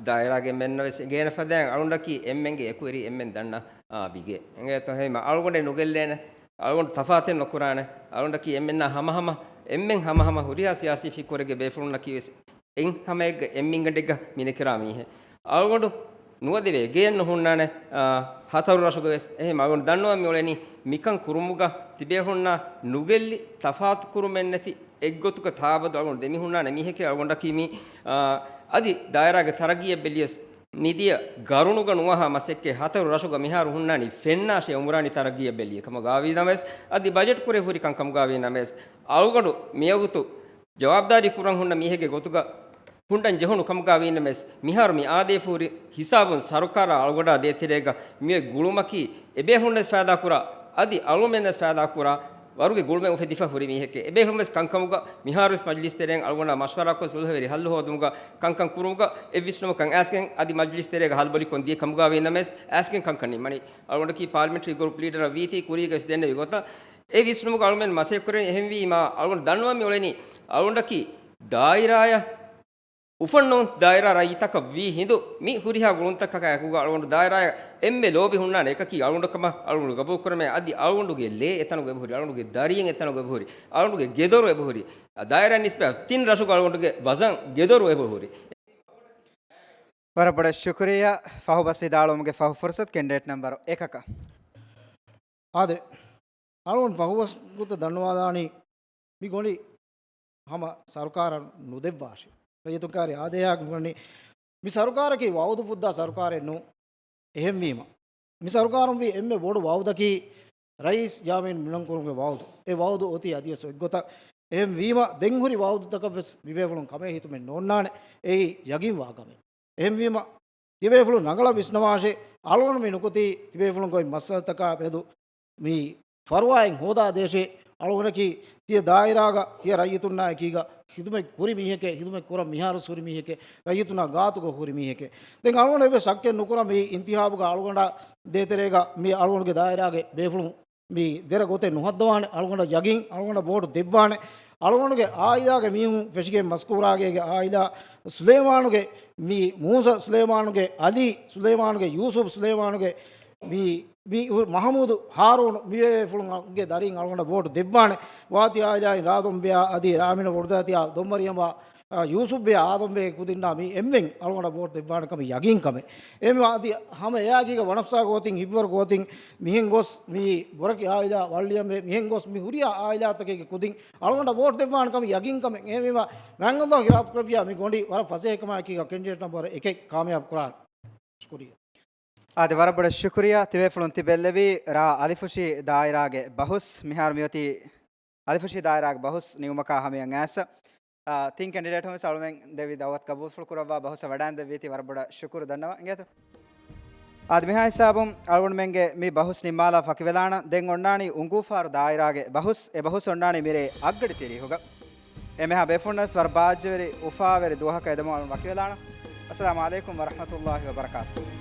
ދާއިރާގެ އެންމެންނަށް ވެސް އެނގޭނެ ފަދައިން އަޅުގަނޑަކީ އެންމެންގެ އެކުވެރި އެންމެން ދަންނަ، އާ، ބިގޭ. އިނގޭތޯ ހަމަ އަޅުގަނޑެއް ނުގެއްލޭނެ. އަޅުގަނޑު ތަފާތެއް ނުކުރާނެ. އަޅުގަނޑަކީ އެންމެންނާ ހަމަހަމަ، އެންމެން ހަމަހަމަ ހުރިހާ ސިޔާސީ ފިކުރެއްގެ ބޭފުޅުންނަކީ ވެސް އެއް ހަމައެއްގަ އެއްމިންގަނޑެއްގަ މިނެކިރާ މީހެއް. އަޅުގަނޑު ނުވަދެވޭ ގެޔަށް ނުހުންނާނެ، އާ، ހަތަރު ރަށުގަ ވެސް. އެހެން އަޅުގަނޑު ދަންނަވަން މިއުޅެނީ މިކަން ކުރުމުގަ ތިބޭފުޅުންނާ ނުގެއްލި ތަފާތުކުރުމެއްނެތި އެއްގޮތުގަ ތާބަދު އަޅުގަނޑު ދެމިހުންނާނެ މީހެކޭ. އަޅުގަނޑަކީ މީ، އާ، އަދި ދާއިރާގެ ތަރައްގީއަށް ބެލިޔަސް ނިދިއަށް ގަރުނުގަ ނުވަހާ މަސައްކަތް ހަތަރު ރަށުގަ މިހާރު ހުންނާނީ ފެންނާށޭ އުމުރާނީ ތަރައްގީއަށް ބެލިޔަ ކަމަށް ގާވީ ނަމަވެސް، އަދި ބަޖެޓް ކުރެ ހުރި ކަންކަމުގާވީ ނަމަވެސް، އަޅުގަނޑު މިވަގުތު ޖަވާބުދާރީ ކުރަން ހުންނަ މީހެއްގެ ގޮތުގަ ހުންނަން ޖެހުނު ކަމުގާވީނަމަވެސް، މިހާރު މި އާދޭފަ ހުރި ހިސާބުން ސަރުކާރާ އަޅުގަނޑާ ދޭތެރޭގަ މިއޮތް ގުޅުމަކީ އެބޭފުޅުންވެސް ފައިދާކުރާ، އަދި އަޅުމެންވެސް ފައިދާކުރާ ވަރުގެ ގުޅުމެއް އުފެދިފަ ހުރި މީހެކޭ. އެބޭފުޅުންވެސް ކަންކަމުގަ މިހާރުވެސް މަޖިލިސް ތެރެއިން އަޅުގަނޑާ މަޝްވަރާކޮށް ސުލްހަވެރި ހައްލު ހޯދުމުގަ ކަންކަން ކުރުމުގަ އެއްވިސްނުމަކަށް އައިސްގެން އަދި މަޖިލިސް ތެރޭގަ ހަލްބޮލިކޮށް ދިޔަ ކަމުގާވީނަމަވެސް އައިސްގެން ކަންކަން ނިންމަނީ. އަޅުގަނޑަކީ ޕާލަމެންޓްރީ ގްރޫޕް ލީޑަރަށް ވީތީ ކުރީގަވެސް ދެންނެވި ގޮތަށް އެ ވިސްނުމުގަ އަޅުމެން މަސައްކަތް ކުރެވެނީ. އެހެންވީމާ، އަޅުގަނޑު ދަންނަވަން މިއުޅެނީ، އަޅުގަނޑަކީ ދާއިރާއަށް އުފަންނަ ދާއިރާ ރައްޔިތަކަށް ވީ ހިނދު، މި ހުރިހާ ގުޅުންތަކަކާ އެކުގަ އަޅުގަނޑު ދާއިރާއަށް އެންމެ ލޯބި ހުންނާނެ އެކަކީ އަޅުގަނޑު ކަމަށް އަޅުގަނޑު ގަބޫލު ކުރަމޭ، އަދި އަޅުގަނޑުގެ ލޭ އެތަނުގަ އެބަހުރި، އަޅުގަނޑުގެ ދަރިއެއް އެތަނުގަ އެބަހުރި، އަޅުގަނޑުގެ ގެދޮރު އެބަހުރި، ދާއިރާ ނިސްބަތް ތިން ރަށުގަ އަޅުގަނޑުގެ ވަޒަން ގެދޮރު އެބަހުރި. ވަރަށް ބޮޑަށް ޝުކުރިއްޔާ. ފަހުބަސް ވިދާޅުވުމުގެ ފަހު ފުރުސަތު ކެންޑިޑޭޓް ނަމްބަރު އެކަކަށް. އާދެ، އަޅުގަނޑު ފަހުބަސް ގޮތަށް ދަންނަވާލާނީ މި ގޮނޑި ހަމަ ސަރުކާރަށް ނުދެއްވާށި. ރައްޔިތުން ކާރި އާދޭހާ މި ގޮނޑި މި ސަރުކާރަކީ ވައުދު ފުއްދާ ސަރުކާރެއް ނޫން. އެހެންވީމަ، މި ސަރުކާރުން ވީ އެންމެ ބޮޑު ވައުދަކީ ރައީސް ޖާމިން މިނަންކުރުމުގެ ވައުދު. އެ ވައުދު އޮތީ އަދިވެސް އޮތްގޮތަށް. އެހެންވީމަ، ދެން ހުރި ވައުދުތަކަށްވެސް މިބޭފުޅުން ކަމޭ ހިތުމެއް ނޯންނާނެ. އެއީ ޔަގީން ވާ ކަމެއް. އެހެންވީމަ، ތިބޭފުޅުން ރަނގަޅަށް ވިސްނަވާށޭ. އަޅުގަނޑު މި ނުކުތީ ތިބޭފުޅުން ގޮތް މައްސަލަތަކާ މެދު މި ފަރުވާއެއް ހޯދާދޭށޭ. އަޅުގަނޑަކީ ތިޔަ ދާއިރާގަ ތިޔަ ރައްޔިތުންނާ އެކީގަ ޚިދުމަތް ކުރި މީހެކޭ، ޚިދުމަތް ކުރަން މިހާރު ހުރި މީހެކޭ، ރައްޔިތުންނާ ގާތުގަ ހުރި މީހެކޭ. ދެން އަޅުގަނޑު އެއްވެސް ޝައްކެއް ނުކުރަން މި އިންތިހާބުގަ އަޅުގަނޑާ ދޭތެރޭގަ މި އަޅުގަނޑުގެ ދާއިރާގެ ބޭފުޅުން މި ދެރަ ގޮތެއް ނުހައްދަވާނެ. އަޅުގަނޑަށް ޔަގީން، އަޅުގަނޑަށް ވޯޓު ދެއްވާނެ. އަޅުގަނޑުގެ އާއިލާގެ މީހުން ފެށިގެން މަސްކޫރާގޭގެ އާއިލާ ސުލޭމާނުގެ މި މޫސަ ސުލޭމާނުގެ އަލީ ސުލޭމާނުގެ ޔޫސުފް ސުލޭމާނުގެ މި، މި މަހަމޫދު ހާރޫނު މި ބޭފުޅުންގެ ދަރިން އަޅުގަނޑަށް ވޯޓު ދެއްވާނެ. ވާތި އާއިލާއިން ރާދޮންބެއާ އަދި ރާމިނަ ވޮޑުދާތިއާ ދޮންމަރިޔަމާ އާ، ޔޫސުފްބެ އާދަމްބެ ކުދިންނާ މި އެންމެން އަޅުގަނޑަށް ވޯޓް ދެއްވާނެ ކަމަށް ޔަގީން ކަމެއް. އެހެންވީމަ އަދި ހަމަ އެއާގީގަ ވަނަފްސާ ގޯތިން ހިއްވަރު ގޯތިން މިހެން ގޮސް މި ބޮރަކި އާއިލާ ވައްލިޔަމްބެ މިހެން ގޮސް މި ހުރިހާ އާއިލާތަކެއްގެ ކުދިން އަޅުގަނޑަށް ވޯޓް ދެއްވާނެ ކަމަށް ޔަގީން ކަމެއް. އެހެންވީމަ މާތް ﷲ އިރާދަ ކުރެއްވިޔާ މި ގޮނޑި ވަރަށް ފަސޭހަކަމާއެކީގަ ކެންޑިޑޭޓް ނަމްބަރު އެކެއް ކާމިޔާބު ކުރާނެ. ޝުކުރިއްޔާ. އާދެ، ވަރަށް ބޮޑަށް ޝުކުރިއްޔާ. ތިބޭފުޅުން ތިބެއްލެވީ ރ. އަލިފުށި ދާއިރާގެ ބަހުސް. މިހާރު މިއޮތީ އަލިފުށި ދާއިރާގެ ބަހުސް ނިމުމަކާ ހަމަޔަށް އައިސް. އާ، ތިން ކެންޑިޑޭޓުން ވެސް އަޅުމެން ދެއްވި ދައުވަތު ގަބޫލުފުޅު ކުރައްވާ ބަހުސަށް ވަޑައިން ދެއްވީތީ ވަރަށް ބޮޑަށް ޝުކުރު ދަންނަވަން. އިނގޭތޯ؟ އާދެ، މިހާ ހިސާބުން އަޅުގަނޑުމެންގެ މި ބަހުސް ނިންމާލާ ފަކިވެލާނަން. ދެން އޮންނާނީ އުނގޫފާރު ދާއިރާގެ ބަހުސް. އެ ބަހުސް އޮންނާނީ މިރޭ އަށްގަޑި ތިރީހުގަ. އެމެހާ ބޭފުޅުންނަސް ވަރަށް ބާއްޖަވެރި އުފާވެރި ދުވަހަކަށް އެދެމުން ވަކިވެލާނަން. އައްސަލާމު ޢަލައިކުމް ވަރަޙްމަތުﷲި ވަބަރަކާތުހު.